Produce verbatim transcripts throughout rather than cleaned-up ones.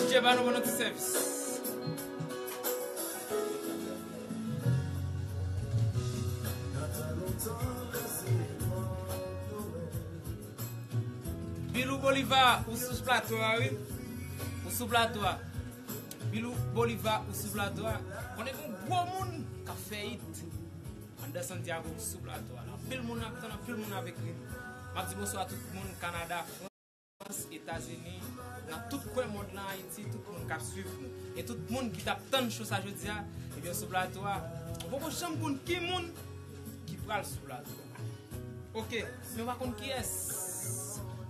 DJ ba nou bon ti sèvis. Bilou Bolivar, ou sou plato a, wi. Ou sou plato a. Bilou Bolivar, ou sou plato a. Konnen gen yon gwo moun k ap fè it anndan Santiago, ou sou plato a. Anpil moun ap tann, anpil moun ap ekri. M ap di bonswa a tout moun Kanada, Frans, Etazini, nan tout kwen mond lan, Ayiti, tout moun k ap swiv nou. E tout moun ki t ap tann show sa jodi a, ebyen, sou plato a, nou poko janm konn ki moun ki pral sou plato a. Ok, men w pa konn kiyès.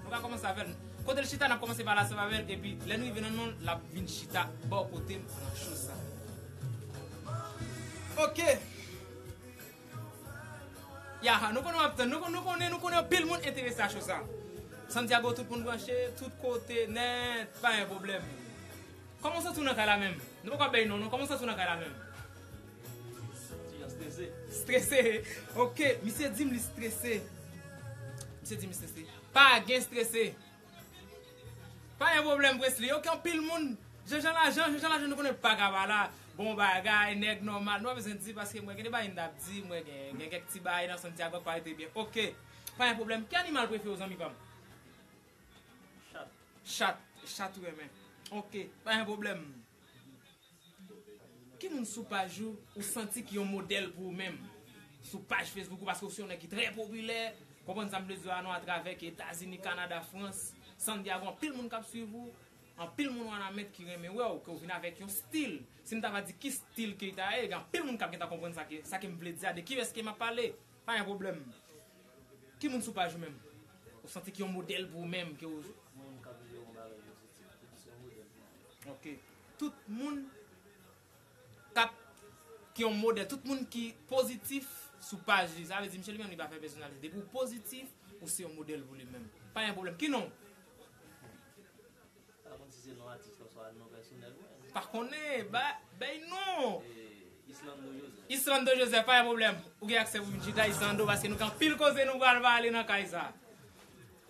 Nou ka kòmanse avè l. Kote l chita, n ap kòmanse pale ansanm avè l, epi lè nou rive nan non l, l ap vin chita bò kote m nan show sa. Ok. Ya, nou konnen w ap tann, nou kon-, nou konnen, nou konnen anpil moun enterese a show sa. Santiago, tout moun branche, tout kote, nèt, pa gen pwoblèm. Kòman w santi w nan kay la menm? Nou poko bay non, non. Kòman w santi w nan kay la menm? Ti jan strese. Strese. Ok, misye di m li strese. Misye di m li strese. Pa gen strese. Pa gen pwoblèm, Presley. Ok, anpil moun. Jean Jean Lajan, Jean Jean Lajan, nou konnen l pa ka pa la. Bon bagay, nèg nòmal. Nou pa bezwen di paske mwen gen de bagay m t ap di, mwen gen, gen kèk ti bagay nan Santiago k pa rete byen. Ok. Pa gen pwoblèm. Ki animal prefere w, zanmi pa m? Chat. Chat. Chat ou renmen. Ok. Pa gen pwoblèm. Ki moun sou paj ou, ou santi ki yon modèl pou ou menm? Sou paj Facebook ou, paske ou se yon nèg ki trè popilè, konprann sa m vle di a non, atravè ke Etazini, Kanada, Frans, Santiago, anpil moun k ap swiv ou, anpil moun wanament ki renmen wè w, ke w vin avèk yon stil. Si m ta va di ki stil ke ta ye, gen anpil moun k ap gentan konprann sa ke, sa ke m vle di a, de kiyès ke m ap pale. Pa gen pwoblèm. Ki moun sou paj ou menm? Ou santi ki yon modèl pou ou menm, ke w Moun k ap viv yon bagay pozitif, se yon modèl pou mwen. Ok. Tout moun k ap, ki yon modèl, tout moun ki pozitif sou paj li. Sa vle di, misye li menm, li pa fè pèsonalite. Depi w pozitif, ou se yon modèl pou li menm. Pa gen pwoblèm. Ki non w? Pa konn si se non atis la oswa non pèsonèl mwen. Pa konnen, ba, bay non. E, Islando Joseph. Islando Joseph, pa gen pwoblèm. Ou gen aksè pou vin chita, Islando, paske nou gen anpil koze nou pral pale nan kay sa.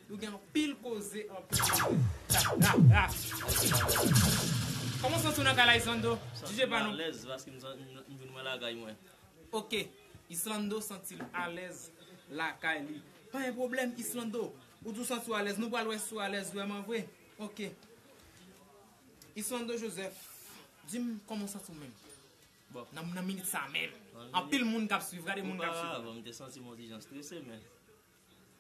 Nou gen anpil koze, anpil koze. Ah, ah, ah. Kòman w santi w nan kay la, Islando? Santi m alèz paske m san-, m, m vin wè lakay mwen. Ok. Islando santi l alèz lakay li. Pa gen pwoblèm, Islando. Ou di w santi w alèz. Nou pral wè si w alèz vrèman vre. Ok. Islando Joseph, di m kòman w santi w menm? Bon. Nan, nan minit sa menm. Nan minit. Anpil moun k ap swiv, gade moun k ap swiv. Oparavan, m te santi m yon ti jan strese, men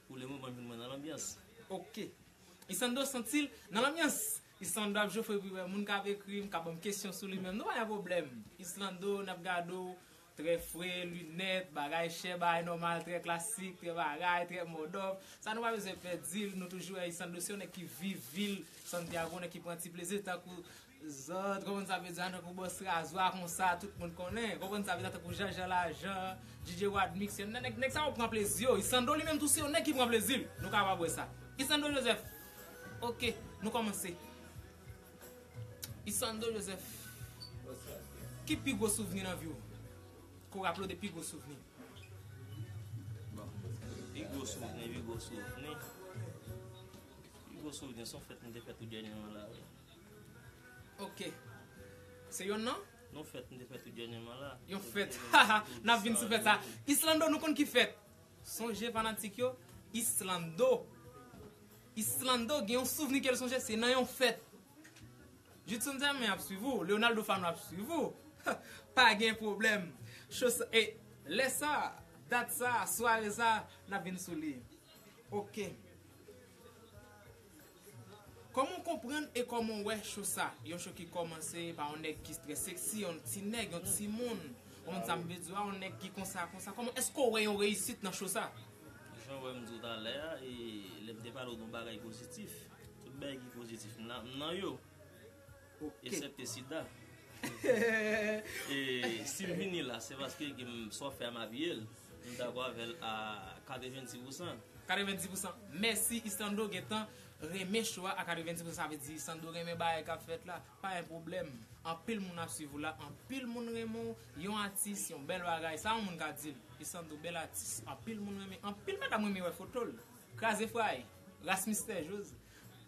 pou le moman, m vin mwen nan lanbyans. Ok. Islando santi l nan lanbyans. Islando ap jofre pou wè moun k ap ekri m, k ap ban m kesyon sou li menm. Nou pa gen pwoblèm. Islando, n ap gade w, trè fre, linèt, bagay chè, bagay nòmal, trè klasik, trè bagay, trè mòdòf. Sa nou pa bezwen pè di l, nou toujou wè Islando se yon nèg ki viv vil Santiago, nèg ki pran ti plezi tankou zòt, konprann sa vle di a, tankou bòs razwa konsa, tout moun konnen, konprann sa vle di a, tankou Jean Jean Lajan, D J Wadmix, nèg, nèg sa yo pran plezi yo. Islando li menm tou se yon nèg ki pran plezi l. Nou kapab wè sa. Islando Joseph. Ok, nou kòmanse. Islando Joseph. Ki pi gwo souvni nan vi w? Ke w raple w de pi gwo souvni? Bon, pi gwo souvni, pi gwo souvni. Pi gwo souvni, se yon fèt m te fè tou dènyèman la, wi. Ok. Se yonn nan? Yon fèt m te fè tou dènyèman la. Yon fèt. N ap vin sou fèt sa. Islando, nou konn ki fèt. Sonje fanatik yo, Islando. Islando gen yon souvni ke l sonje, se nan yon fèt. Judson Germain ap swiv ou, Leonardo Fano ap swiv ou. Pa gen pwoblèm. Cho sa, e, lè sa, dat sa, sware sa, n ap vin sou li. Ok. Kòman w konprann e kòman w wè cho sa? Yon cho ki kòmanse pa yon nèg ki trè seksi, yon ti nèg, yon timoun. Ou konprann sa m vle di w a, yon nèg ki konsa, konsa. Kòman, èske w wè yon reyisit nan cho sa? Jan w wè m di w talè a, e lè m te pale w de yon bagay pozitif, tout Bagay ki pozitif m la, m nan yo. Eksepte sida. E si m vini la, se paske ke m, sa w fè a m apiye l. M dakò avè l a katrevenndis pousan. Katrevenndis pousan. Mèsi, Isando gentan renmen cho a a katrevenndis pousan. Sa vle di Isando renmen bagay k ap fèt la. Pa gen pwoblèm. Anpil moun ap swiv ou la. Anpil moun renmen w. Yon atis, yon bèl bagay. Sa yon moun ka di l. Isando bèl atis. Anpil moun renmen. Anpil madanm renmen wè foto l. Kraze fraye. Ras Mistè Joz.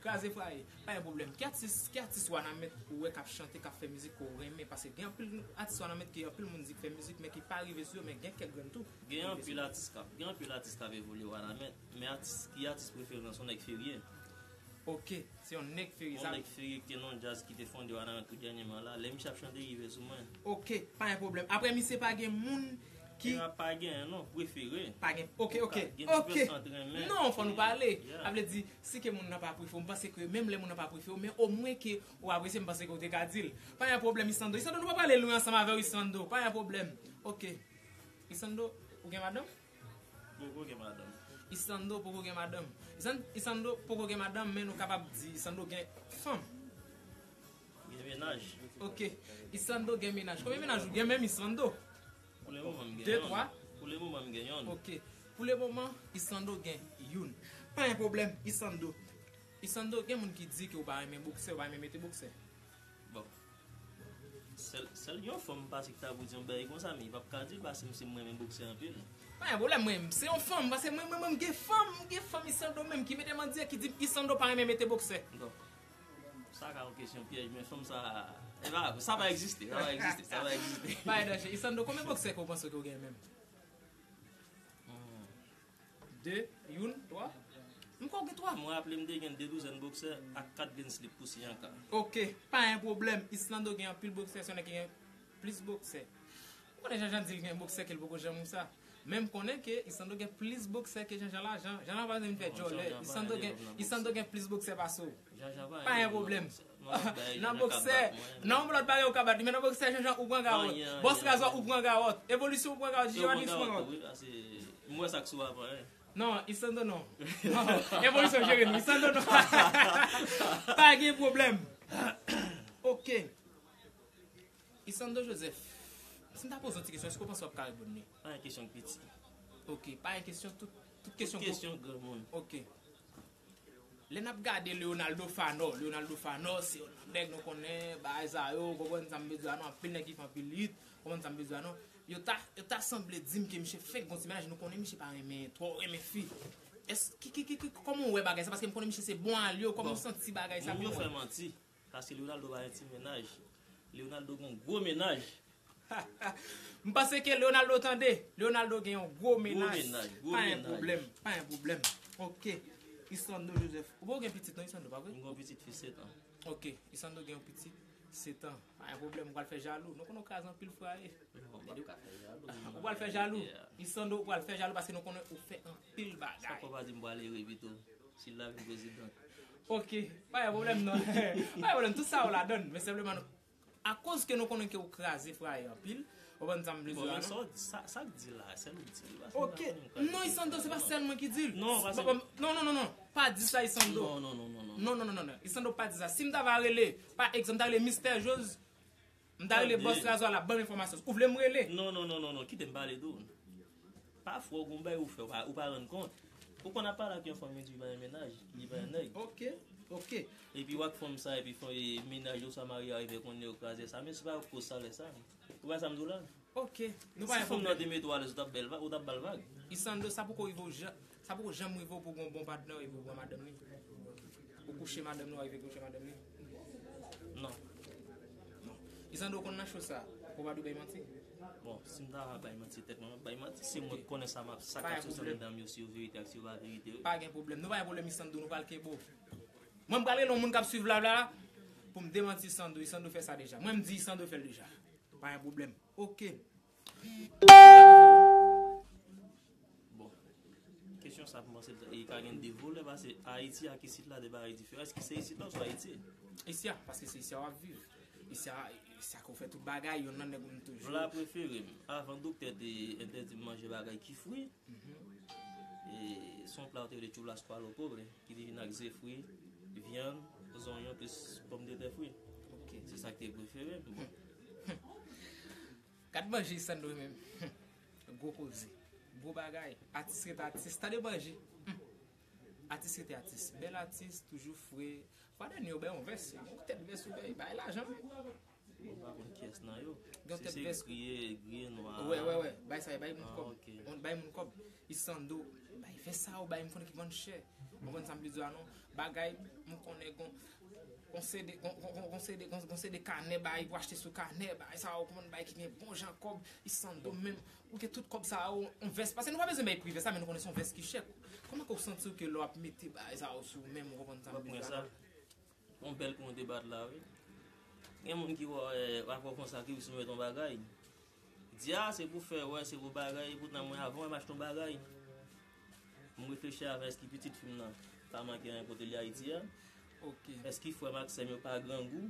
Kraze fraye. Pa gen pwoblèm. Ki atis, ki atis Wanament ou wè k ap chante, k ap fè mizik ke w renmen? Paske gen anpil atis Wanament ke anpil moun di k fè mizik, men ki pa rive sou yo, men gen kèk grenn tou. Gen anpil atis k ap, gen anpil atis k ap evolye Wanament, men atis, ki atis preferans ou, Nèg Ferye? Ok, se yon Nèg Ferye. Yon Nèg Ferye ki te nan djaz ki te fonde Wanament tou dènyèman la. Lè misye ap chante, rive sou mwen. Ok, pa gen pwoblèm. Apre misye pa gen moun ki Gen pa gen, non, prefere. Pa gen. Ok, ok, ok. Non, fò nou pale. Sa vle di, si ke moun nan pa prefere w, m panse ke menm lè moun nan pa prefere w, men omwen ke ou apresye, m panse ke ou te ka di l. Pa gen pwoblèm, Isando. Isando, nou pa pale lwen ansanm avè w, Isando. Pa gen pwoblèm. Ok. Isando, ou gen madanm? Poko gen madanm. Isando poko gen madanm. Isan-, Isando poko gen madanm, men nou kapab di Isando gen fanm. Gen menaj. Ok. Isando gen menaj. Konbyen menaj ou gen menm, Isando? Pou le moman, m gen yonn. De, twa? Pou le moman, m gen yonn. Ok. Pou le moman, Isando gen youn. Pa gen pwoblèm, Isando. Isando, gen moun ki di ke ou pa renmen boksè, ou pa renmen mete boksè. Bon. Sèl, sèl yon fanm m panse ki ta pou di yon bagay konsa, men li p ap ka di l paske m se m renmen boksè anpil. Pa gen pwoblèm, mwen, m se yon fanm, paske mwen, mwen, mwen, m gen fanm, m gen fanm Isando menm ki mete m an dirèk, ki di Isando pa renmen mete boksè. Bon. Sa ka yon kesyon pyèj, men fanm sa, e pa, sa pa egziste, sa pa egziste, sa pa egziste. Pa gen danje. Isando, konbyen boksè ke w panse ke w gen menm? Hmm. De, youn, twa? M kwè w gen twa. Mwen raple m te gen de douzèn boksè ak kat grenn slip pou Siyanka. Ok, pa gen pwoblèm. Islando gen anpil boksè, se yon nèg ki gen plis boksè. M konnen Janjan di l gen boksè ke l poko janm wè sa. Men m konnen ke Islando gen plis boksè ke Janjan lajan. Janjan pa vin fè djòlè. Islando gen, Islando gen plis boksè pase w. Pa gen pwoblèm. Nan boksè, nan yon lòt bagay ou ka bat li, men nan boksè, Janjan ou pran gawòt. Bòs Razwa ou pran gawòt. Evolisyon ou pran gawòt, Jiji Wadis pran gawòt. M wè sa k sou avan, hein. Non, Isando non. Non, Evolisyon jere nou, Isando non. Pa gen pwoblèm. Ok. Isando Joseph, si m ta poze yon ti kesyon, èske w panse w ap ka reponn li? Pa gen kesyon k piti. Ok, pa gen kesyon, tout, tout kesyon gwo. Tout kesyon granmoun. Ok. Lè n ap gade Leonardo Fanò, Leonardo Fanò se yon nèg nou konnen, bagay sa yo, ou konprann sa m vle di a, nou anpil nèg ki fè anpil hit, ou konprann sa m vle di a, non? Yo ta, yo ta sanble di m ke misye fenk gon ti mennaj, nou konnen misye pa renmen, twò renmen fi. Èske, ki, ki, ki, ki, kòman w wè bagay sa? Paske m konnen misye se bon alye, kòman w santi bagay sa pou mwen? Moun yo fè manti, paske Leonardo pa gen ti mennaj. Leonardo gon gwo mennaj. M panse ke Leonardo tande. Leonardo gen yon gwo mennaj. Gwo mennaj, gwo mennaj. Pa gen pwoblèm, pa gen pwoblèm. Ok. Isando Joseph. Ou poko gen pitit non, Isando, pa vre? M gen yon pitit fi sèt an. Ok. Isando gen yon pitit sèt an. Pa gen pwoblèm, ou pral fè jalou. Nou konnen w kraze anpil fraye. Non, m pa ka fè jalou. Ou pral fè jalou. Yeah. Isando, ou pral fè jalou paske nou konnen ou fè anpil bagay. Sa fò pa di m pral ere pito. Si l ta vin prezidan. Ok. Pa gen pwoblèm non. Pa gen pwoblèm. Tout sa yo ladann. Men senpleman nou Akoz ke nou konnen ke ou kraze fraye anpil, ou konprann sa m vle di la, non? Bon, men sa, sa, sa k di la, sèl ou di li, paske m pa konn ou kraze fraye. Ok. Non, Isando, se pa sèl mwen ki di l. Non, paske... Non, non, non, non. Pa di sa, Isando. Non, non, non, non, non. Non, non, non, non, non. Isando, pa di sa. Si m ta va rele, pa egzanp, m ta rele Mistè Joz, m ta rele Bòs Razwa la, ban m enfòmasyon. Ou vle m rele? Non, non, non, non, non. Kite m pale tou. Pafwa, ou gon bagay ou fè, ou pa, ou pa rann kont. Ou konn ap pale ak yon fanm, yo di li pa gen mennaj, li pa gen nèg. Ok, ok. Epi w ak fanm sa, epi fanm, e, mennaj yo sa marye a rive konnen yo kraze sa. Men se pa koz sa lè sa. Ou wè sa m di w la? Ok. Nou pa gen pwoblèm. Si fanm nan te mete w alèz, ou t ap bèl va-, ou t ap ba l vag. Isando, sa poko rive w jan-, sa poko janm rive w pou gon bon patnè, epi w pran madanm li? Ou kouche madanm li, w rive kouche madanm li? Non. Non. Isando, ou konn nan cho sa, ou pa dwe bay manti? Bon, si m ta bay manti, tèt mwen, m ap bay manti. Se mwen ki konnen sa m ap, sa k ap soti anndan m yo, si yo verite ak si yo pa verite. Pa gen pwoblèm. Nou pa gen pwoblèm, Isando, nou pral kenbe w. Mwen, m pral rele yon moun k ap swiv live la, pou m demanti Isando. Isando fè sa deja. Mwen, m di Isando fè l deja. Pa gen pwoblèm. Ok. Bon. Kesyon sa pou mwen se, e ka gen de volè, paske Ayiti ak isit la, de bagay diferan. Èske se isit la oswa Ayiti? Isi a, paske se isi a w ap viv. Isi a, isi a ke w fè tout bagay, youn nan nèg ou m toujou. Pla prefere m. Avan doktè te entèdi m manje bagay ki fri, e se yon pla yo te rele churrasco a lo pobre, ki te vin ak ze fri, Vyann, zonyon plis pòmdetè fri. Ok. Se sa ki te prefere m. Bon. Gad manje Isandro menm. Gwo koze. Gwo bagay. Atis rete atis. Tande manje. Hmm. Atis rete atis. Bèl atis, toujou fre. Fwa dènye ou bay yon vès. Yon tèt vès ou bay. Bay lajan menm. Mwen pa konn kiyès nan yo. Yon Si tèt se vès. Griye, griye nwa. Wè, wè, wè. Bay sa, bay moun Ah, kòb. ok. On bay moun kòb. Isando, bay vès sa, ou bay m konn ki vann chè. Ou konn sa m vle di a non. Bagay, m konnen gon. Gon sede, gon, gon, gon, gon sede, gon, gon sede kanè bay pou achte sou kanè, bay sa ou konn bay ki gen bon jan kòb, Isando menm, ou gen tout kòb sa ou, on vès, paske nou pa bezwen bay pri vès la, men nou konnen se on vès ki chè. Kòman ke ou santi w ke lè w ap mete bay sa ou sou menm, ou konprann sa m Wap vle mwen di sa. la? On bèl kou de bat la, wi. Gen moun ki wè, wè, wap wè konsa ki sou mèt on bagay. Di a, se pou fè, wè, se pou bagay, poutan mwen avan, wè, m achte on bagay. M reflechi avè èski pitit fi m nan pa manke anyen kote li Ayiti a. Ok. Èski frè m ak sè m yo pa grangou.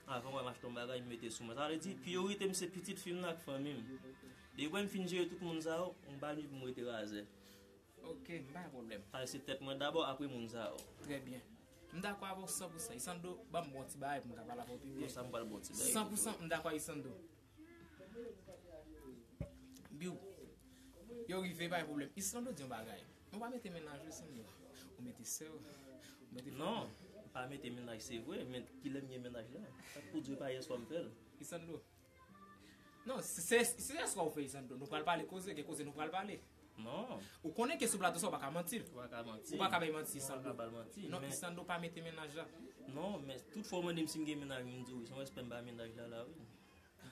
Avan, wè, m achte on bagay, m mete sou mwen. Sa vle di, priyorite m se pitit fi m nan ak fanmi m. Depi m fin jere tout moun sa yo, m pa vle pou m rete razè. Ok, m pa gen pwoblèm. Sa se tèt mwen dabò, apre moun sa yo. Trè byen. M dakò avè w san pou san. Isando, ban m bon ti bagay pou m ka pale avè w pi byen. Konsa m pral bon ti bagay. San pou san, m dakò Isando. Biw. Yo rive, pa gen pwoblèm. Isando di yon bagay. Ou pa mete mennaj ou Isando. Ou mete sè w. Ou mete Non, m pa mete mennaj se vre, men kilè m gen mennaj la? Sa k pou di pa yèswa m fè l. Isando. Non, se se se swa ou fè Isando. Nou pral pale koze, gen koze nou pral pale. Non, Ou konnen ke sou plato sa ou pa ka manti. ou pa ka manti. Ou pa ka bay manti Ou pa Isando. ka ba l manti. Non, Men, Isando pa mete mennaj la. Non, men tout fwa w mande m si m gen mennaj, m di w, se yon respè m ba mennaj la la, wi.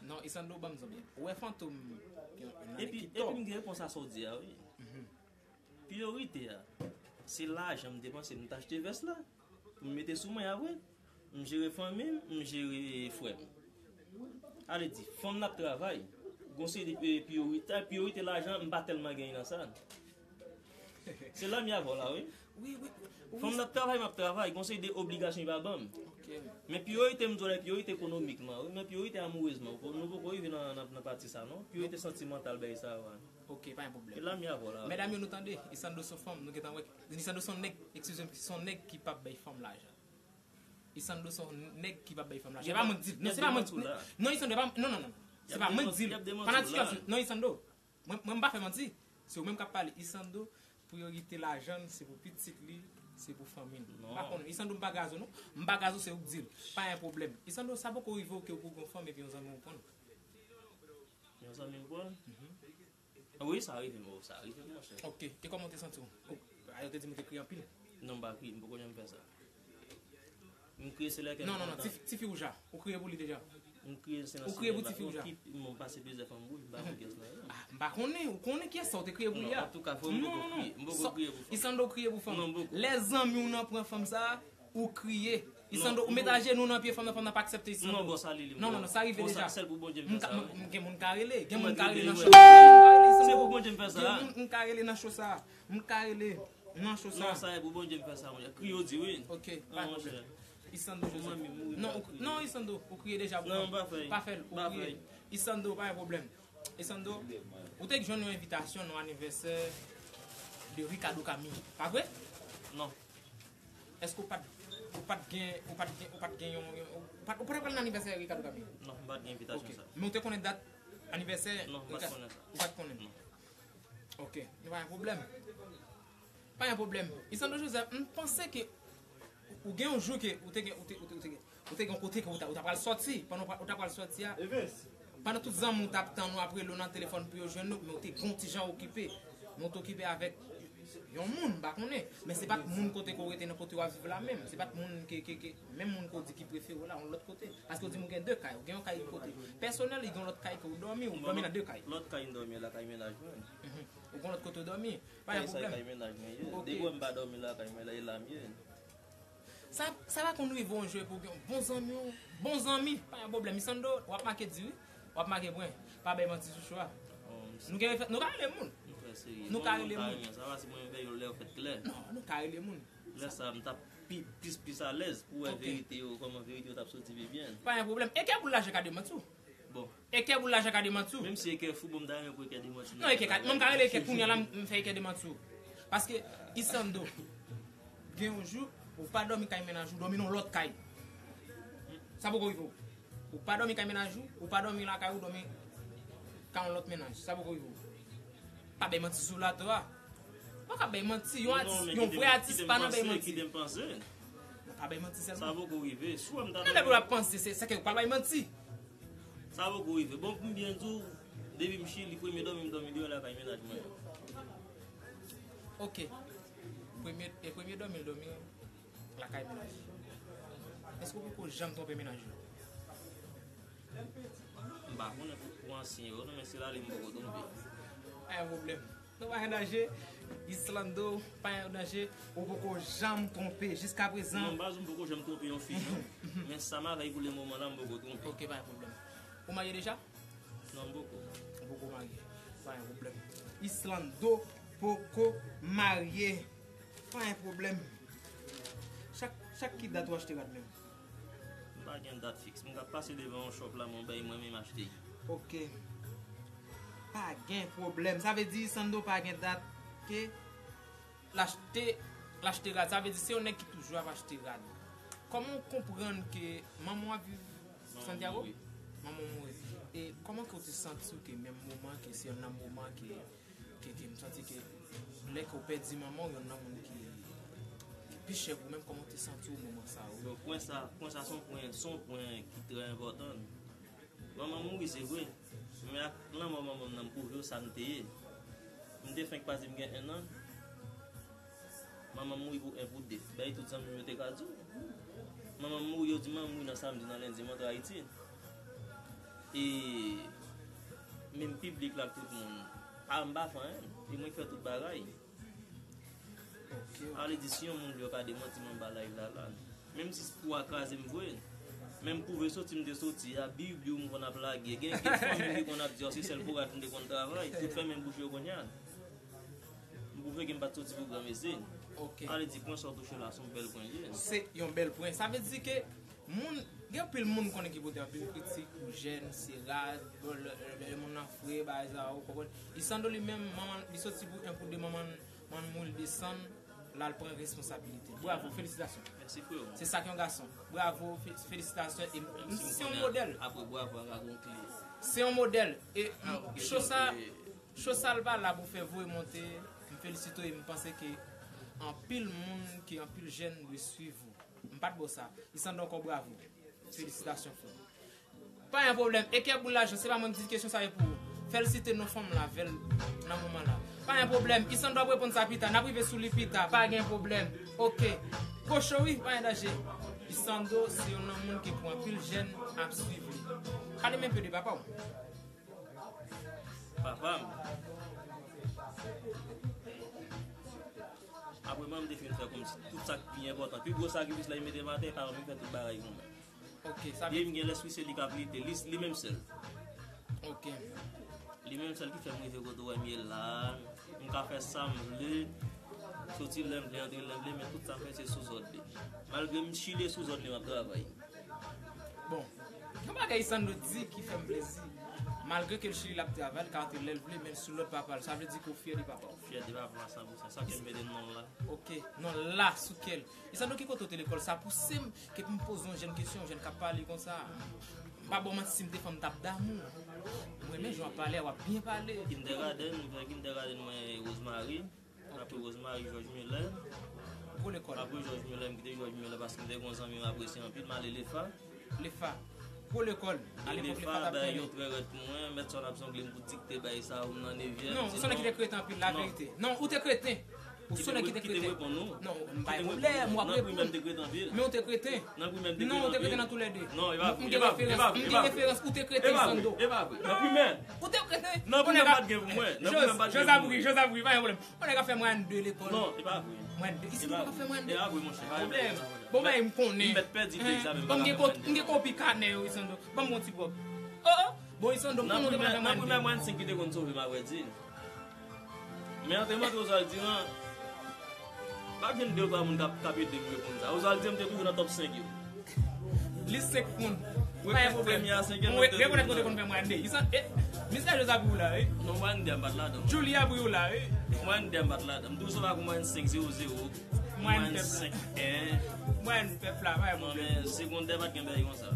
Non, Isando ban m zanmi. Ou wè fantom yon yon nèg Epi, ki epi tòp. M gen repons a sa w di a, wi. Priyorite a, se lajan m depanse, m t achte vès la, pou m mete sou mwen apre. M jere fanmi m, m jere frè m. Ale di, fanm n ap travay. Gon seri de, eh, priyorite, priyorite lajan, m pa tèlman genyen nan sa. Se la m y avè w la, wi. Wi, wi. Fanm n ap travay, m ap travay. Gon seri de obligasyon li pa ban m. Ok. Men priyorite m di w la, priyorite ekonomikman, wi. Men priyorite amourezman. Nou poko rive nan, nan, nan pati sa, non. Priyorite santimantal, bagay sa, wi. Ok, pa gen pwoblèm. E la m y avè w la. Medam yo, nou tande, Isando se yon fanm, nou gentan wè. Isando se yon nèg, excusez-moi, se yon nèg ki p ap bay fanm lajan. Isando se yon nèg ki p ap bay fanm lajan. Se pa mwen k di l. Non, se pa mwen k di l. Non, Isando, se pa, non, non, non. Se pa mwen k di l. Fanatik yo, non, Isando. Mwen, mwen m pa fè manti. Se ou menm k ap pale. Isando, priyorite lajan l, se pou pitit li, se pou fanmi l. M pa konnen. Isando, m pa gazo, non. M pa gazo, se ou k di l. Pa gen pwoblèm. Isando, sa poko rive w ke ou pou gon fanm epi yon zanmi w pran l. Yon zanmi m pran l? Wi, sa rive m, oh, sa rive m, monchè. Ok, e kòman w te santi w? Oh, a, yo te di m ou te kriye anpil. Non, m pa kriye, m poko janm fè sa. M kriye se lè ke m Non, non, non, kontan. Ti, tifi ou ja. Ou kriye pou li deja. M kriye se nan Ou kriye pou sinema. Tifi ou ja. Ki, m pase plizyè fanm, wi, m pa konn kiyès nan yo. Ah, m pa konnen, ou konnen kiyès sa ou te kriye pou li a. Non, antouka, fò m poko kriye. M poko kriye pou fanm. Isando kriye pou fanm. Non, m poko. Lè zanmi w nan pran fanm sa, ou kriye. Isando, ou met ajenou nan pye fanm nan, fanm nan pa aksepte Isando. Non, bon, sa li li. Non, non, non, sa rive deja. Sèl pou Bondye m fè sa, wi. Gen moun ka rele, gen moun ka rele nan Mwen show. kriye, Gen moun ka rele wi. Isando. Se pou Bondye m fè sa. Gen moun m ka rele nan show sa. M ka rele nan show sa. Non, sa e pou Bondye m fè sa, monchè. Kriye w di, wi. Ok, pa Non, pwoblèm. monchè. Isando Joseph. Mwen menm, wi, Non, pa ou- kriye. non, Isando, ou kriye deja pou Non, mwen. pa fè. Pa fè l, ou Pa kriye. fè. Isando, pa gen pwoblèm. Isando, ou te jwenn yon envitasyon nan anivèsè de Ricardo Camille, pa vre? Non. Èske ou pa t, ou pa t gen, ou pa t gen, ou pa t gen yon, yon ou pa t, ou pa t pral nan anivèsè Ricardo Camille? Non, m pa t gen envitasyon Ok. Sa. Men ou te konnen dat anivèsè Non, m pa t Ricardo? Konnen sa. Ou pa t konnen? Non. Ok, pa gen pwoblèm. Pa gen pwoblèm. Isando Joseph, m panse ke ou gen yon jou ke ou te gen, ou te, ou te, ou te gen, ou te gen yon kote ke ou ta, ou ta pral sòti. Pandan ou ta pral sòti a, pandan tout zanmi w t ap tann ou ap rele w nan telefòn pou yo jwenn ou, men ou te gen yon ti jan okipe. Men ou te okipe avèk yon moun, m pa konnen. Men se pa t moun kote ke ou rete nan kote w ap viv la menm. Se pa t moun ke, ke, ke, menm moun ke ou di ki prefere w la, yon lòt kote. Paske ou di m ou gen de kay. Ou gen yon kay ki kote pèsonèl, li gen yon lòt kay ke ou dòmi, ou dòmi nan de kay. Lòt kay m dòmi la, kay mennaj mwen. Mhm. Ou gen lòt kote w dòmi. Pa gen Kay sa e pwoblèm. Kay mennaj mwen ye. Ok. Depi w wè m pa dòmi la, kay mwen la, e la m ye. Sa, sa pa konn rive yon jou pou gen bon zanmi, w- bon zanmi, pa gen pwoblèm. Isando, w ap make di wi, w ap make bwen. Pa bay manti sou show a. Oh, m Nou gen, nou ka rele moun. M trè serye. Nou ka rele moun. Sa va si mwen veye w lè yo fèt klè. Non, nou ka rele moun. Lè sa, m t ap pi, plis, plis alèz pou wè Ok. Verite yo, kòman verite yo t ap soti pi byen. Pa gen pwoblèm. E kè boul la jan ka demanti w. Bon, E kè boul la jan ka demanti w. Menm si e kè fou, bon, m ta renmen pou e kè demanti. Non, e kè ka, mwen m ka rele e kè kounye a la, m, m fè e kè demanti w. Paske, Isando, gen yon jou, Ou pa dòmi kay mennaj ou, dòmi nan lòt kay. Sa poko rive w. Ou pa dòmi kay mennaj ou, ou pa dòmi lakay ou, dòmi kay yon lòt mennaj. Sa poko rive w. Pa bay manti sou latò a. Ou pa ka bay manti. Yon atis, yon vrè atis pa nan bay manti. Kite m panse. Pa bay manti sèlman. Sa poko rive. Si w wè m ta nan lè pou l ap panse, se, se ke ou pa bay manti. Sa poko rive. Bon, pou m byen di w, depi m Chili, premye dòmi m dòmi deyò lakay mennaj mwen. Ok. Premye, e premye dòmi l dòmi lakay mennaj. Èske ou poko janm twonpe mennaj ou? M pa konnen pou, pou ansyen yo, non, men si l ale m poko twonpe. Pa gen pwoblèm. Non, pa gen danje. Islando, pa gen danje. Ou poko janm twonpe jiska prezan. Non, baz, m poko janm twonpe yon fi, non. Men sa m avè l pou le moman la, m poko twonpe. Ok, pa gen pwoblèm. Ou marye deja? Non, m poko. Ou poko marye. Pa gen pwoblèm. Islando poko marye. Pa gen pwoblèm. Chak, chak ki dat ou achte rad menm? M pa gen dat fiks. M ka pase devan yon shop la, men yon bèy mwen menm achte. Ok. Pa gen pwoblèm. Sa vle di Sando pa gen dat ke l achte, l achte rad. Sa vle di se yon nèg ki toujou ap achte rad. Kòman w konprann ke manman w ap viv Santiago? Manman w mouri. E kòman ke w te santi w ke menm moman ke se yon nan moman ke ke, ke m santi ke lè ke w pèdi manman w, youn nan moun ki, ki pi chè pou ou menm, kòman w te santi w moman sa yo? Bon, pwen sa, pwen sa se yon pwen, se yon pwen ki trè enpòtan. Manman m mouri, se vre. Men ak lanmò manman m nan, m pwouve yo sa m te ye. M te fenk pase m gen en an. Manman m mouri pou en pou de. Bay tout zanmi m yo te ka di w. Manman m mouri, yo di manman m mouri nan samdi, nan lendi, m antre Ayiti. E menm piblik la ak tout moun, pa m pa fè anyen. E mwen ki fè tout bagay. Ok, ok. Sa vle di, si yon moun vle yo ka demanti m anba live la, la. Menm si pou a kraze m vre. Men m pwouve soti m te soti a, Bib yo m konn ap lage. Gen, gen fanmi m ki konn ap di, "Ò, se sèl bourad m te konn travay." Tout fèmen bouch yo kounye a. M pwouve ke m pa t soti pou granmesi. Ok. Sa vle di, pwen sa w touche la, se yon bèl pwen li ye. Se yon bèl pwen. Sa vle di ke moun, gen anpil moun konnen ki pote anpil kritik pou jèn, se rad, bon, lè, lè, lè moun nan fre, bagay sa, ou konprann. Isando li menm, manman, li soti pou en pou de manman, manman mouri, li desann, l al pran responsabilite. Bravo, felisitasyon. Mèsi, freo. Se sa ki yon gason. Bravo, fe-, felisitasyon. E m, se yon modèl. Apre bravo, a ragon kle. Se yon modèl. E cho sa, cho sa l pa la pou fè voye monte. M felisite w e m panse ke anpil moun, ke anpil jèn dwe swiv ou. M pa t ba w sa. Isando ankò bravo. Felisitasyon, frè. Pa gen pwoblèm. E kè boul lajan, se pa mwen ki di kesyon sa yo pou ou. Fè l site non fanm la avè l nan moman la. Pa gen pwoblèm. Isando ap reponn sa pita. N ap rive sou li pita. Pa gen pwoblèm. Ok. Kocho wi, pa gen danje. Isando se youn nan moun ki pou anpil jèn ap swiv li. Pale m enpe de papa w. Papa m. Apre mwen, m te fin fè kòmsi tout sa k pi enpòtan. Pi gwo sakrifis la, li mete m atè, papa m, li fè tout bagay pou mwen. Ok, sa vle di. Depi m gen lespri, se li k ap lite, li, li menm sèl. Ok. Li menm sèl ki fè m rive kote w wè m ye la. M ka fè sa m vle, soti lè m vle, antre lè m vle, men tout sa m fè, se sou zòd li. Malgre m Chili, sou zòd li m ap travay. Bon, yon bagay Isando di ki fè m plezi. Malgre ke l Chili l ap travay, l ka antre lè l vle, men l sou lòd papa l. Sa vle di ke w fyè de papa w. Fyè de papa m a san pou san. Sa fè m mete non l la. Ok, non l la sou kè l. Isando, ki kote w te lekòl? Sa pouse m ke pou m poze yon jèn kesyon, yon jèn k ap pale konsa. M pa ba w manti, si m te fanm, m t ap damou. M renmen jan w ap pale a, w ap byen pale. Kindergarten, m fè kindergarten mwen Rosemary. Apre Rosemary, George Miller. Gwo lekòl. Apre George Miller, m kite George Miller paske m te gen yon zanmi m apresye anpil, m ale Lefa. Lefa. Gwo lekòl. Alewòk Lefa t ap fèmen. Lefa bay yo trè rèd pou mwen, mèt sa w t ap zongle m pou dikte bay sa, ou m nan nevyèm. Non, ou se nèg ki te kreten anpil, laverite. Non, ou te kreten. Ou se nèg ki te kreten. Kite m reponn ou. Non, m pa gen pwoblèm, w ap reponn. Nan primè m te kreten anpil. Men ou te kreten. Nan primè m te kreten anpil. Non, ou te kreten nan toulède. Non, e pa vre. M gen referans, m gen referans, ou te kreten, Isando. E pa vre, e pa vre. Nan primè. Ou te kreten. Nan primè m pa t gen pou mwen. Nan primè m pa t gen pou mwen. Jozabri, Jozabri, pa gen pwoblèm. Yon nèg ap fè mwayèn de lekòl. Non, e pa vre. Mwayèn de. Isi nou pa ka fè mwayèn de. E pa vre, monchè. Pwoblèm. Bon, bagay m konnen. M mèt pèdi de egzamen, m pa ka fè mwayèn de. M gen kopi kanè yo, Isando. Ban m yon ti bòb. Oh, oh. Bon, Isando, m konnen ou te pa fè mwayèn de. Nan primè mwayèn senk ki te konn sove m, avrèdi. Men antre m antre Ozaldi an, pa gen de twa moun k ap, k ap ede m reponn sa. Ozaldi an, m te toujou nan top senk yo. Lis senk moun. Pa gen pwoblèm. Premye a senkyèm, mwen rekonèt kote konn fè mwayèn de. Isan, e, Miska Jozabri w la, wi. Non, mwayèn de a m pa t ladan. Julie Abri w la, wi. Mwayèn de a m pa t ladan. M toujou sove ak yon mwayèn senk zewo zewo. Mwayèn pèp la. Mwayèn pèp la, pa gen pwoblèm. Non, men segondè pa t gen bagay konsa.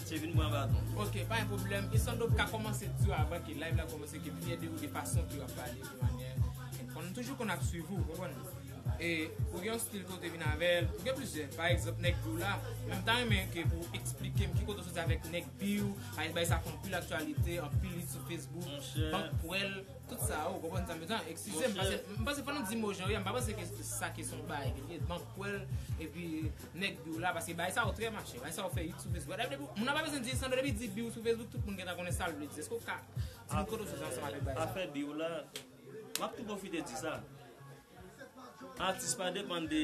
Se vin pran baton. Ok, pa gen pwoblèm. Isandro ka kòmanse di w avan ke live la kòmanse ke m fyè de ou de fason ke w ap pale, de manyè. Konn toujou konn ap swiv ou, konprann? E ou gen yon stil ke w te vin avè l, ou gen plizyè. Pa egzanp, nèg Biw la, men m ta renmen ke pou w eksplike m ki kote w soti avèk nèg Biw, bay sa fè anpil aktyalite, anpil hit sou Facebook, Bank Pwèl, tout sa, ou konprann sa m bezwen, eskize m, paske m panse fò nou di mo jan yo ye, m pa panse ke sa ke se yon bagay ke l ye, Bank Pwèl, epi nèg Biw la, paske bagay sa yo trè mache, bagay sa yo fè hit sou Facebook. Depi moun nan pa bezwen di Isandro, depi di Biw sou Facebook, tout moun gentan konnen sa l vle di. Èske w ka di nou kote w soti ansanm avèk bagay sa? Afè Biw la, m ap tou pwofite di sa. Atis pa depann de,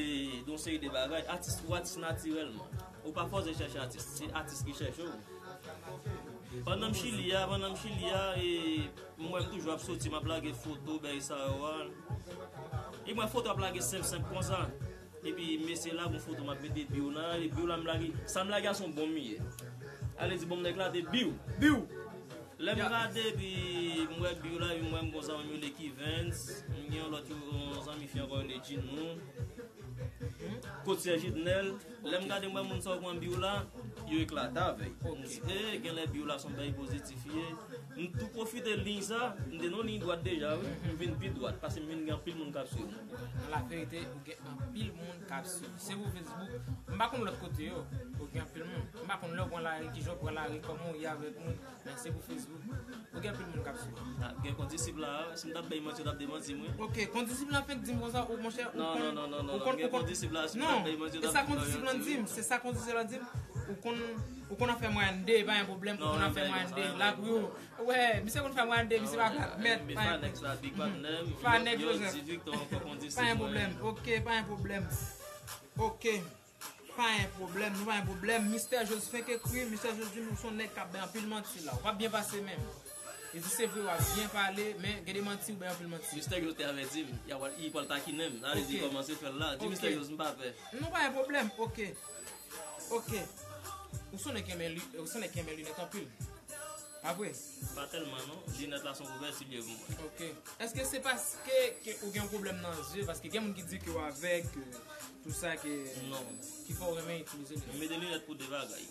de yon seri de bagay. Atis, ou atis natirèlman. Ou pa fòse chèche atis. Se atis ki chèche w. Pandan m Chili a, pandan m Chili a, e, m wè m toujou ap soti, m ap lage foto, bagay sa yo a. E m wè foto ap lage senp senp konsa. Epi mesye la, gon foto m ap mete Biw nan, e Biw la m lage, sa m lage a se yon bonm li ye. Ale di bonm nèg la te Biw. Biw! Lè m gade epi m wè Biw la, epi m wè m gon zanmi m rele Kivens, m gen yon lòt yon zanmi fi ankò rele Djinou, Kotyè Jidnèl. Lè m gade m wè moun sa yo pran Biw la, yo eklate avè l. M di, e, genlè Biw la se yon bagay pozitif ye. M tou pwofite liy sa, m te nan yon liy dwat deja, wi. M vin pi dwat, paske m vin gen anpil moun k ap swiv mwen. Nan laverite, ou gen anpil moun k ap swiv. Se pou Facebook, m pa konn lòt kote yo, ou gen anpil moun. M pa konn lè w pran lari, kijan w pran lari, kòman w ye avèk moun, men se pou Facebook, ou gen anpil moun k ap swiv. Ah, gen kondisip la, si m t ap bay manti, yo t ap demanti m, wi. Ok, kondisip la fenk di m konsa, ou, monchè, ou konn, non, non, non, non, non, gen kondisip la, si m t ap bay manti, yo t ap demanti m, wi. Non, e sa kondisip la di m, se sa kondisip la di m, ou konn, ou konn ap fè mwayèn de, pa gen pwoblèm, ou konn ap fè mwayèn de, la pou yo. Wè, misye konn fè mwayèn de, misye pa plat, mèt, pa gen pwoblèm. Fa nèg Joseph. Pa gen pwoblèm, ok, pa gen pwoblèm. Ok. Pa gen pwoblèm, nou pa gen pwoblèm. Mistè Joseph fenk ekri, Mistè Joseph di nou se yon nèg k ap bay anpil manti la. W ap byen pase menm. Li di se vre w ap byen pale, men gen de manti ou bay anpil manti. Mistè Joseph te avèti m, li pral takinen m. Sa vle di kòmanse fè l la. Di Mistè Joseph m pa pè. Non, pa gen pwoblèm, ok. Ok. Ou se yon nèg ki renmen li, ou se yon nèg ki renmen linèt anpil. Pa vre? Pa tèlman non. Linèt la se yon kouvèti l ye pou mwen. Ok. Èske se paske ke ou gen yon pwoblèm nan zye? Paske gen moun ki di ke w avèg, ke tout sa ke, ki fè w renmen itilize linèt. Non. M mete linèt pou de bagay.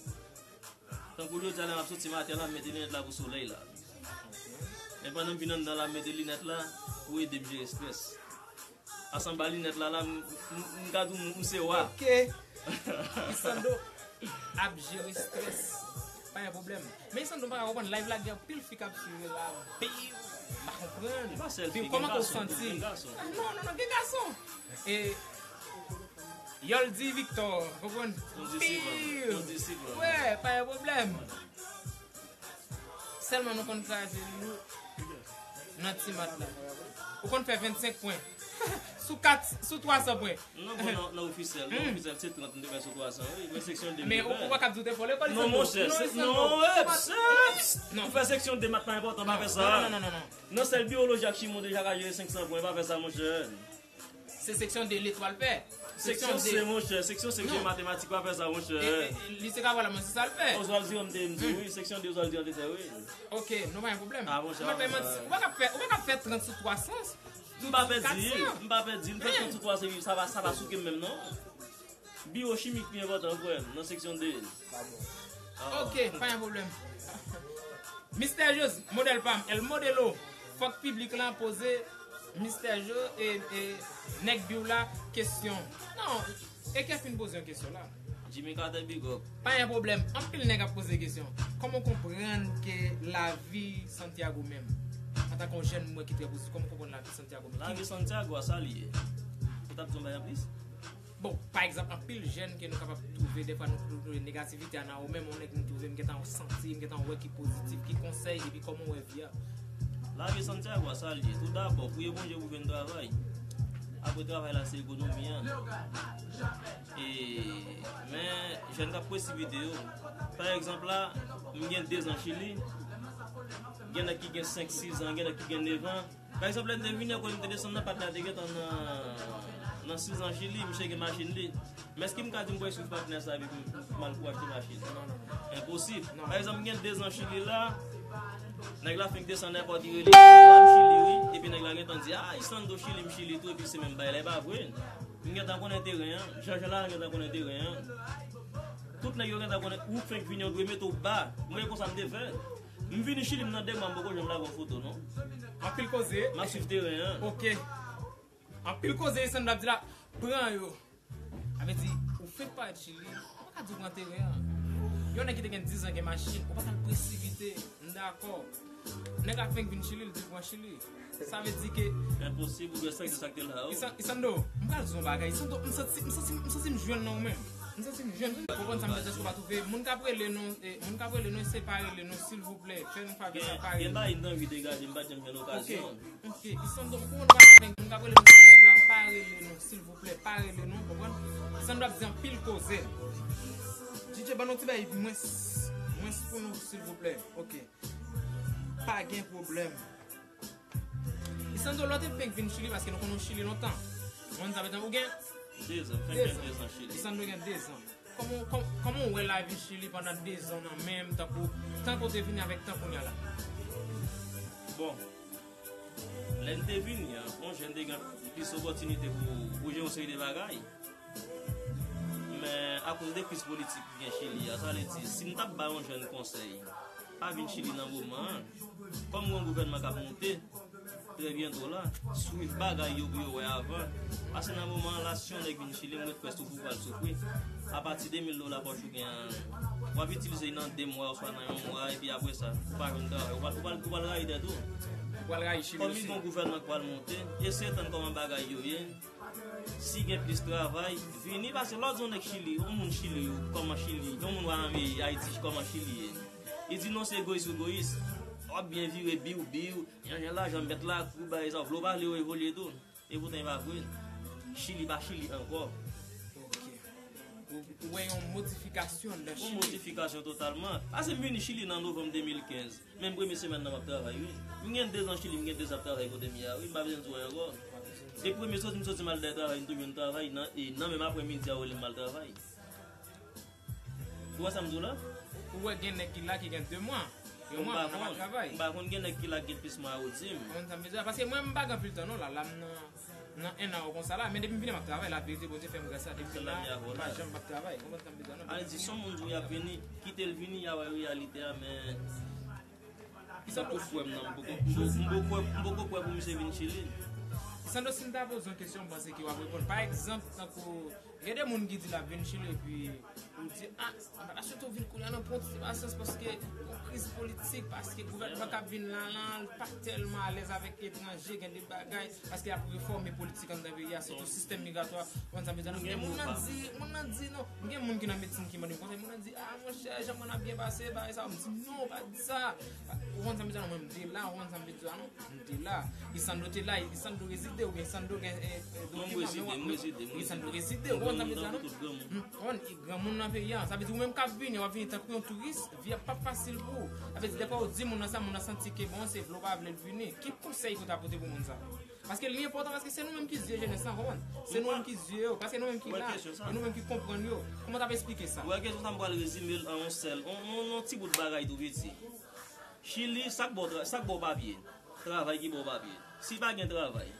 Tankou jodi a lè m ap soti maten la, m mete linèt la pou solèy la. Ok. Men pandan m vin anndan la, m mete linèt la pou ede m jere estrès. Ansanm ba linèt la, la, m, m, m ka di w, m se wa. Ok. Isandro ap jere estrès. Pa gen pwoblèm. Men Isandro, m pa ka konprann. Live la gen anpil fi k ap swiv la. Biw, m pa konprann. E pa sèl fi, gen gason tou, gen gason. Ah, non, non, non, gen gason. E Yoldy Victor, konprann? Kondisip, kondisip. Wè, pa gen pwoblèm. Sèlman nou konn kraze lou nan ti mat la. Ou konn fè vennsenk pwen. Sou kat, sou twa san pwen. Non, bon, nan, nan ofisyèl, nan ofisyèl, se trant m te fè sou twa san, wi. Men seksyon de m te fè. Men ou, ou pa ka di w te fò lekòl, non, monchè, se, non, eps, eps. Non. Ou fè seksyon de mat pa enpòtan, pa fè sa. Non, non, non, non, non. Nan sèl biyoloji ak chimi w deja ka jere senk san pwen, pa fè sa, monchè. Se seksyon de letwal fè. Seksyon de, monchè, seksyon se matematik, pa fè sa, monchè. E, e, li se ka pale, men se sa l fè. Oswald Durand te di wi, seksyon de Oswald Durand te fè, wi. Ok, nou pa gen pwoblèm. Ah, monchè, ou pa ka fè, ou pa ka fè trant sou twa san. M pa pèdi, m pa pèdi, m fè trant sou twa san, sa pa, sa pa souke m menm, non. Biyochimik pi enpòtan, frè m, nan seksyon de. Ok, pa gen pwoblèm. Mistè Joseph, modèl pa m, El Modelo. Fòk piblik lan poze Mistè Jo, e, e, nèg Biw la kesyon. Non, e Kevin poze yon kesyon la. Jimmy Carter, big up. Pa gen pwoblèm, anpil nèg ap poze kesyon. Kòman w konprann ke lavi Santiago menm? Antanke yon jèn mwen ki trè pozitif, kòman w konprann lavi Santiago menm? Lavi Santiago a sa li ye? Ou t ap di yon bagay anplis? Bon, pa egzanp, anpil jèn ke nou kapab twouve, dèfwa nou twouve negativite a nan yo menm, yon nèg nou twouve, m gentan santi, m gentan wè ki pozitif, ki konsèy, epi kòman w wè vi a? Lavi Santiago a sa l ye. Toudabò, priye Bondye pou jwenn travay. Apre travay la, se ekonomi an. E, men, jèn k ap presipite yo. Pa egzanp la, m gen dezan Chili, gen nèg ki gen senk, sis an, gen nèg ki gen nèf an. Pa egzanp, lè m te vini, kote m te desann nan, patnè a te gentan nan, nan sizan Chili, misye gen machin li. Men èske m ka di m pral swiv patnè sa epi m, m al pou achte machin? Enposib. Pa egzanp, m gen dezan Chili la, nèg la fenk desann èpòt, li rele m Chili, wi, epi nèg la gentan di, ah, Isandro Chili, m Chili tou, epi se menm bagay la, e pa vre. M gentan konnen teren an. Jan jan la, m gentan konnen teren an. Tout nèg yo gentan konnen ou fenk vini, yo dwe mete w ba. Mwen, e konsa m te fè. M vini Chili, m nan de mwa, m poko janm lage yon foto, non. Anpil koze. M ap swiv teren an. Ok. Anpil koze, Isandro ap di la, pran yo. Sa vle di, ou fenk parèt Chili, ou pa ka di w pran teren an. Yon nèg ki te gen diz an gen machin, ou pa ka presipite, m dakò. Nèg la fenk vin Chili, li di l pran Chili. Sa vle di ke Enposib, ou dwe sèk de sa k te la, oh. Isan-, Isandro, m pral di w yon bagay. Isandro, m santi, m santi, m santi m jwenn nan ou menm. M santi m jwenn. Ou konprann sa m vle di, èske w pa twouve? Moun k ap rele nou, eh, moun k ap rele nou, se pa rele nou, silvouplè. Fè nou favè sa, pa rele nou. Gen, gen bagay m te anvi te gade, m pa t janm jwenn okazyon. Ok, ok. Isandro, m konprann ou pa ka fè moun k ap rele nou sou live la, pa rele nou, silvouplè, pa rele nou, konprann? Isandro ap di anpil koze. D J, ban nou ti bagay mwens, mwens pou nou, silvouplè. Ok. Pa gen pwoblèm. Isandro, lè w te fenk vin Chili, paske nou konn ou Chili lontan. Ou konn sa m vle di, ou gen dezan, fenk gen dezan Chili. Isandro gen dezan. Kòman, kòm-, kòman w wè lavi Chili pandan dezan nan menm, tankou, tankou w te vini avèk tan kounye a la? Bon, lè n te vini an, yon jèn te gen plis opòtinite pou, pou jere yon seri de bagay. Men, akoz de kriz politik ki gen Chili a, sa vle di, si m t ap ba yon jèn konsèy, pa vin Chili nan moman an. Kòm gen yon gouvènman k ap monte, trè byento la, swiv bagay yo pou yo wè avan. Paske nan moman an la, si yon nèg vin Chili, m ret kwè soufri w pral soufri. Apati de mil dola pòch ou gen an, w ap itilize nan de mwa, oswa nan yon mwa, epi apre sa, ou pa jwenn travay. Ou pral, ou pral, ou pral rayi tèt ou. Ou pral rayi Chili osi. Kòm li gen yon gouvènman k pral monte, eseye tann kòman bagay yo ye. Si gen plis travay, vini, paske lè w di yon nèg Chili, yon moun Chili, kòman Chili, yon moun w a anvi Ayiti, kòman Chili ye. Li di non, se egoyis ou egoyis. W ap byen vire, biw, biw, jan jan lajan mèt la, kou bagay sa, vle w pa vle w evolye tou. E poutan e pa vre. Chili pa Chili ankò. Ok. Ou, ou wè yon modifikasyon anndan Chili? Yon modifikasyon totalman. Paske m vini Chili nan novanm de mil kenz. Menm premye semèn nan m ap travay, wi. M gen dezan Chili, m gen dezan ap travay kote m ye a, wi. M pa bezwen di w ankò. E premye soti m soti m al dèyè travay, m tou jwenn travay. Nan, e nan menm aprèmidi a, yo rele m al travay. Ou wè sa m di w la? Ou wè gen nèg ki la ki gen de mwa. Yon mwa, moun nan pa travay. M pa konn, gen nèg ki la ki gen plis mwa yo di m. Ou konn sa m vle di a? Paske mwen, m pa gen anpil tan non, la, la m nan, nan en an konsa la. Men depi m vini, m ap travay, la verite, Bondye fè m gras la, depi m la, m pa janm p ap travay. Ou konprann sa m vle di a non? Ale di, si yon moun di w y ap vini, kite l vini, y a wè reyalite a, men m poko kwè m nan, m poko, m poko, m poko kwè, m poko kwè pou misye vin Chili. Sandro, si m ta poze yon kesyon, m panse ke w ap reponn. Pa egzanp, tankou, gen de moun ki di l ap vin Chili, epi ou di, a, m pa ta swete w vin kounye a non, pran ti pasyans, paske gon kriz politik, paske gouvènman k ap vin la, la, l pa tèlman alèz avèk etranje, gen de bagay, paske y ap refòme politik anndan peyi a, sitou sistèm migratwa, ou konn sa m vle di a non? Men moun nan di, moun nan di non, gen moun ki nan medsin ki mande m konsèy, moun nan di, a, monchè, jan mwen ap byen pase, bagay sa, m di, non, pa di sa. Ou konn sa m vle di a non, mwen m te la, ou konn sa m vle di a non, m te la. Lisandro te la, Lisandro rezide, oubyen Lisandro gen, eh, eh, dokiman, men w ap, Lisandro rezide, ou konn sa m vle di a non? M konn, e granmoun nan peyi a, sa vle di ou menm k ap vini, w ap vini tankou yon touris, vi a p ap fasil pou ou. Sa vle di, dèfwa ou di moun nan sa, moun nan santi ke bon, se vle ou pa vle l vini. Ki konsèy ke w ta pote pou moun sa? Paske li enpòtan, paske se nou menm ki zye jenès lan, konprann? Se nou menm ki zye yo, paske nou menm ki la, e nou menm ki konprann yo. Kòman w t ap esplike sa? Ou wè kesyon sa, m pral rezime l an yon sèl, yon, yon, yon ti bout bagay tou piti. Chili, sa k ba w tra-, sa k ba w papye? Travay ki ba w papye. Si pa gen travay,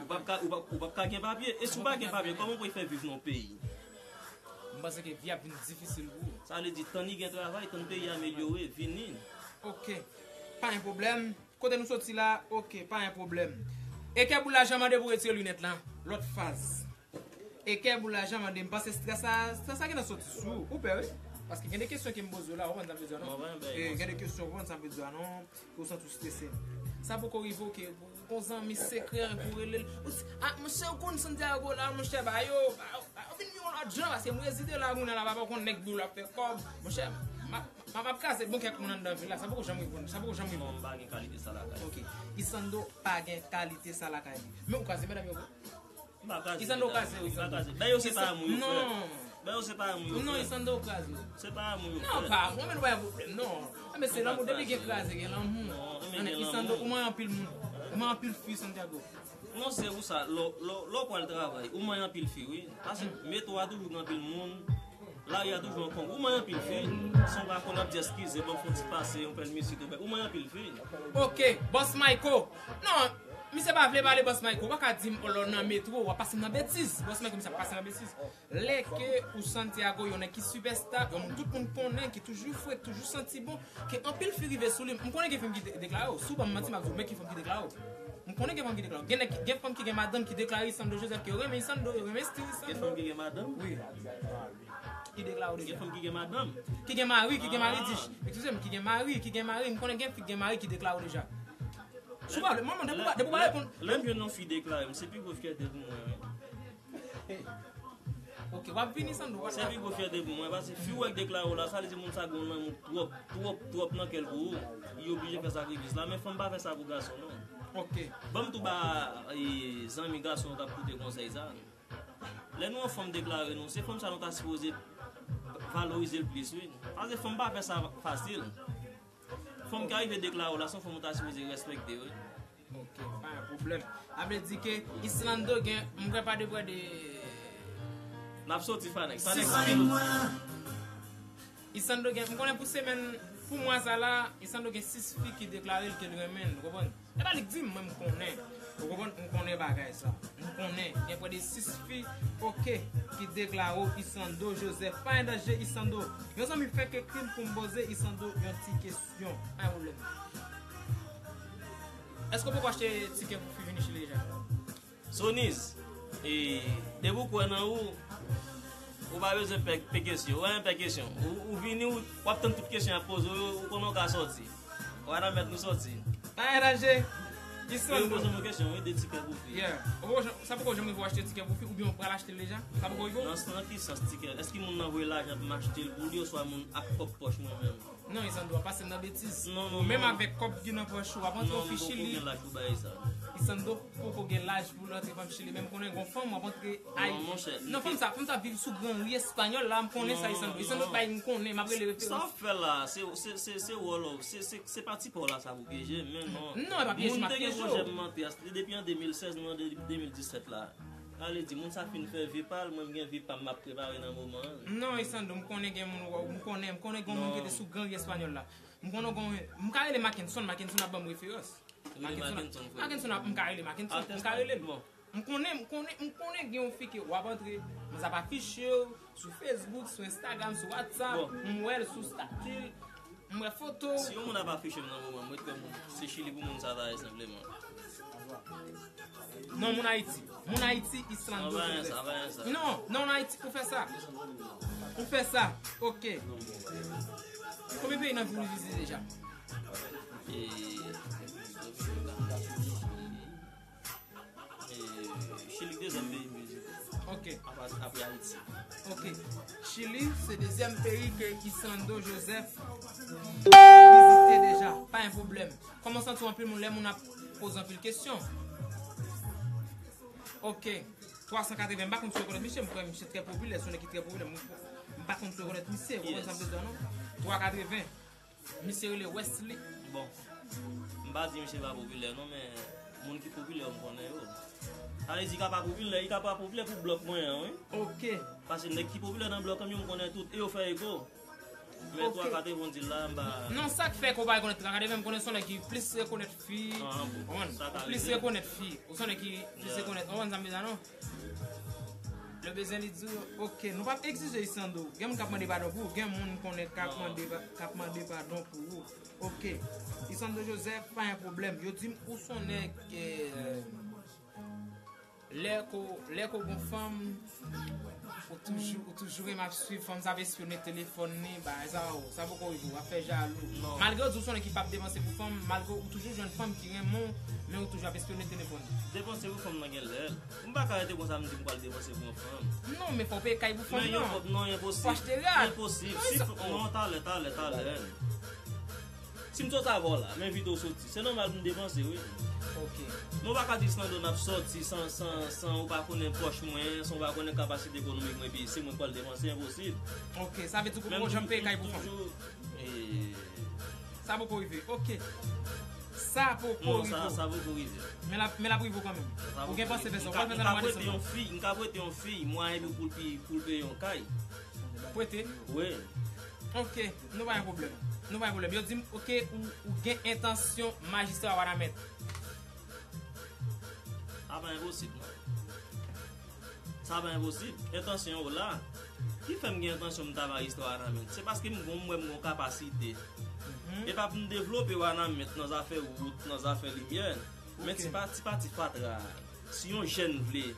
ou p ap ka, ou p ap, ou p ap ka gen papye. E si w pa gen papye, kòman w pral fè viv nan yon peyi? M panse ke vi ap vin difisil pou ou. Sa vle di, tann li gen travay, tann peyi a amelyore, vini. Ok. Pa gen pwoblèm. Kote nou soti la, ok, pa gen pwoblèm. E kè boulajan mande pou retire linèt la. Lòt faz. E kè boulajan mande, m panse strès sa, strès sa gentan soti sou ou. Ou pè, wi. Paske gen de kesyon ke m poze w la, ou konprann sa m vle di a non? E, gen de kesyon, ou konprann sa m vle di a non? Ke w santi w strese. Sa poko rive w ke gon zanmi sekrè pou w rele l. Ou di, a, monchè, ou konn Santiago la, monchè, ba yo, ba yo, ba yo vin yon lòt jan, paske m rezide la, kounye a la, papa, ou konn nèg di w l ap fè kòb. Monchè, m ap, m ap, m ap kraze bon kèk moun anndan vil la, sa poko janm rive, sa poko janm rive. Non, m pa gen kalite sa lakay. Ok. Lisandro pa gen kalite sa lakay li. Men ou kraze medam yo vre? M pa kraze medam yo. Lisandro kraze yo, Lisandro. Ba yo se pa amou yo fè. Non. Ba yo se pa amou yo fè. Non, Lisandro kraze yo. Se pa amou yo fè. Non, pa amou, men nou pa gen pwoblèm, non. Enben, se lanmou, depi gen kraze, gen lanmou. Non, enben, gen lanmou. Lisandro, ou manyen anpil moun. Ou manyen anpil fi, Santiago. Non, se pou sa, lè, lè, lè w pral travay, ou manyen anpil fi, wi. Paske metwo a toujou gen anpil moun, lari a toujou an kong. Ou manyen anpil fi. San w pa konn ap di eskize, ban m fè yon ti pase, yon pèl mizik, ou manyen anpil fi. Ok, Boss Myco. Non, Misye pa vle pale, Boss Mike, ou pa ka di m lè w nan metwo, w ap pase m nan betiz. Boss Mike, misye ap pase nan betiz. Lè ke ou Santiago, yon nèg ki sipèsta, yon moun tout moun konnen, ki toujou fre, toujou santi bon, ke anpil fi rive sou li. M konnen gen fanm ki de-, deklare w. Si w ban m manti, m ap di w, men ki fanm ki deklare w. M konnen gen fanm ki deklare w. Gen nèg ki, gen fanm ki gen madanm ki deklare Isandro Joseph ke yo renmen Isandro, yo renmen stil Isandro. Gen fanm ki gen madanm? Wi. Ki deklare w deja. Gen fanm ki gen madanm? Ki gen mari, ki gen mari, ah, di. Eskize m, ki gen mari, ki gen mari. M konnen gen fi ki gen mari ki deklare w deja. Souvan, manman, depi w pa, depi w pa reponn. Lè m jwenn yon fi deklare m, se pi gwo fyète pou mwen, wi. Ok, w ap vini Sandro, w ap... Se pi gwo fyète pou mwen, paske fi w wè k deklare w la, sa vle di moun sa gen yon lanmou twòp, twòp, twòp nan kè l pou ou. Li oblije fè sakrifis la, men fanm pa fè sa pou gason, non. Ok. Ban m tou ba, e, zanmi gason yo k ap koute konsèy sa. Lè nou yon fanm deklare nou, se fanm sa nou ta sipoze valorize l plis, wi. Paske fanm pa fè sa fasil. Fanm ki arive deklare w la, se yon fanm ou ta sipoze respekte, wi. Ok, pa yon pwoblèm. Sa vle di ke Islando gen, m kwè pa de prè de... N ap soti, Fanex. Fanex, Islando gen, m konnen pou semèn, pou mwa sa la, Islando gen sis fi ki deklare l ke l renmen l, ou konprann? E pa li k di m, mwen m konnen. Ou konprann? M konnen bagay sa. M konnen. Gen prè de sis fi, ok, ki deklare w, Islando Joseph. Pa gen danje, Islando. Yon zanmi fèk ekri m pou m poze Islando yon ti kesyon. Pa gen pwoblèm. Èske w poko achte tikè pou fi vini Chili deja? Soniz, e, depi w kwè nan ou, ou pa bezwen pè, pè kesyon. Ou pa bezwen pè kesyon. Ou, ou vini, ou, w ap tann tout kesyon y ap poze w yo, ou konnen w ka sòti. Ou pa nan mèt nou sòti. Pa gen danje. Islando. Yo poze m yon kesyon, wi, de tikè pou fi. Yeah. Ou poko janm, sa poko janm rive w achte tikè pou fi, oubyen w pral achte l deja? Sa poko rive w? Nan, nan ki sans tikè? Èske moun nan voye lajan pou m achte l pou li, oswa moun ak pwòp pòch mwen menm? Non, Islando, w ap pase m nan betiz. Non, non, non. Ou menm avèk kòb ki nan pòch ou, w ap antre yon fi Chili. Non, m poko gen laj pou bagay sa. Islando poko gen laj pou l antre fanm Chili, men m konnen gon fanm w ap antre Ayiti. Non, monchè. Non, fanm sa, fanm sa viv sou Gran Ri Espanyòl la, m konnen sa, Islando. Islando bay m konnen, m ap rele referans. Sa w ap fè la, se, se, se, se wòl, se, se, se pa ti pa w la sa pou pyeje, men non. Non, e pa pyeje m ap pyeje w. Moun te gen pwojè pou m antre, depi an de mil sèz, nou an de mil disèt la. Sa vle di, moun sa fin fè vi pa l, mwen m gen vi pa m, m ap prepare nan moman an. Non, Islando, m konnen gen moun, w, m konnen, m konnen gen moun ki te sou Gran Ri Espanyòl la. M konnen gen, m ka rele Mackenson, Mackenson ap ban m referans. Rele Mackenson, Mackenson, frè. Mackenson ap, m ka rele Mackenson, m ka rele l. Bon. M konnen, m konnen, m konnen gen yon fi ke w ap antre, m ap afiche w sou Facebook, sou Instagram, sou WhatsApp, m wè l sou stati l, m wè foto w. Si yon moun ap afiche m nan moman, mwen kwè moun, se Chili pou moun sa ta ye senpleman. Non, moun Ayiti. Moun Ayiti, Islando Joseph. Sa va, sa va, sa. Non, non, moun Ayiti, ou fè sa. Ou fè sa. Ok. Konbyen peyi nan vi w vizite deja? E, e, Chili dezyèm peyi m vizite. Ok. Apre, apre Ayiti. Ok. Chili, se dezyèm peyi ke Islando Joseph vizite deja. Pa gen pwoblèm. Kòman w santi w anpil moun lè moun ap poze anpil kesyon? Ok. Twa san katreven, m pa konn si w rekonèt misye, m kwè misye trè popilè, se yon nèg ki trè popilè. M, m pa konn si w rekonèt misye, ou konprann sa m vle di a non? Twa katreven. Misye rele Wesley. Bon, m pa di misye pa popilè non, men moun ki popilè yo m konnen yo. Sa vle di, li ka pa popilè, li ka pa popilè pou blòk mwen an, wi. Ok. Paske nèg ki popilè nan blòk an, yo m konnen tout, e yo fè ego. Men twa katreven w di l la, m pa... Non, sa k fè ke w pa rekonèt twa katreven, m konnen se yon nèg ki plis rekonèt fi. An, bon, sa ka rive. Plis rekonèt fi. Ou se yon nèg ki plis rekonèt. Ou konprann sa m vle di a non? Lè bezwen li di w, ok, nou p ap egzije Islando. Gen moun k ap mande padon pou ou, gen moun m konnen k ap mande pa-, k ap mande padon pou ou. Ok. Islando Joseph, pa gen pwoblèm. Yo di m ou se yon nèg, eh, lè ke w, lè ke w gon fanm, ou toujou, ou toujou renmen ap swiv fanm sa, ap espyone telefòn li, bagay sa yo, sa poko rive w, w ap fè jalou. Non. Malgre w di w se yon nèg ki p ap depanse pou fanm, malgre w toujou jwenn fanm ki renmen w, men w toujou ap espyone telefòn li. Depanse pou fanm nan gen lè. M pa ka rete konsa m di m pral depanse pou yon fanm. Non, men fò w peye kay pou fanm nan. Non, enposib. Fò w achte rad. Enposib. Non, talè, talè, talè. Si m sot avè w la, m envite w soti, se nòmal pou m depanse, wi. Ok. Men w pa ka di Islando n ap soti san, san, san ou pa konnen pòch mwen, san ou pa konnen kapasite ekonomik mwen, epi se mwen k pral depanse, enposib. Ok, sa vle di ke w poko janm peye kay pou fanm. Toujou, eh, sa poko rive. Ok. Sa poko rive. Non, sa, sa poko rive. Men l ap, men l ap rive w kanmenm. Ou gen panse fè sa, ou pral fè sa nan mwa desanm nan. M ka prete yon fi, m ka prete yon fi mwayen pou l pi, pou l peye yon kay. Prete? Wi. Ok, nou pa gen pwoblèm. Nou pa gen pwoblèm. Yo di m, ok, ou, ou gen entansyon majistra Wanament. pa enposib, non. Sa pa enposib. Entansyon w la. Ki fè m gen entansyon m ta majistra Wanament? Se paske m gon, m wè m gon kapasite. E pa pou m devlope Wanament nan zafè wout, nan zafè limyè. Men ti pati, ti pati fatra. Si yon jèn vle,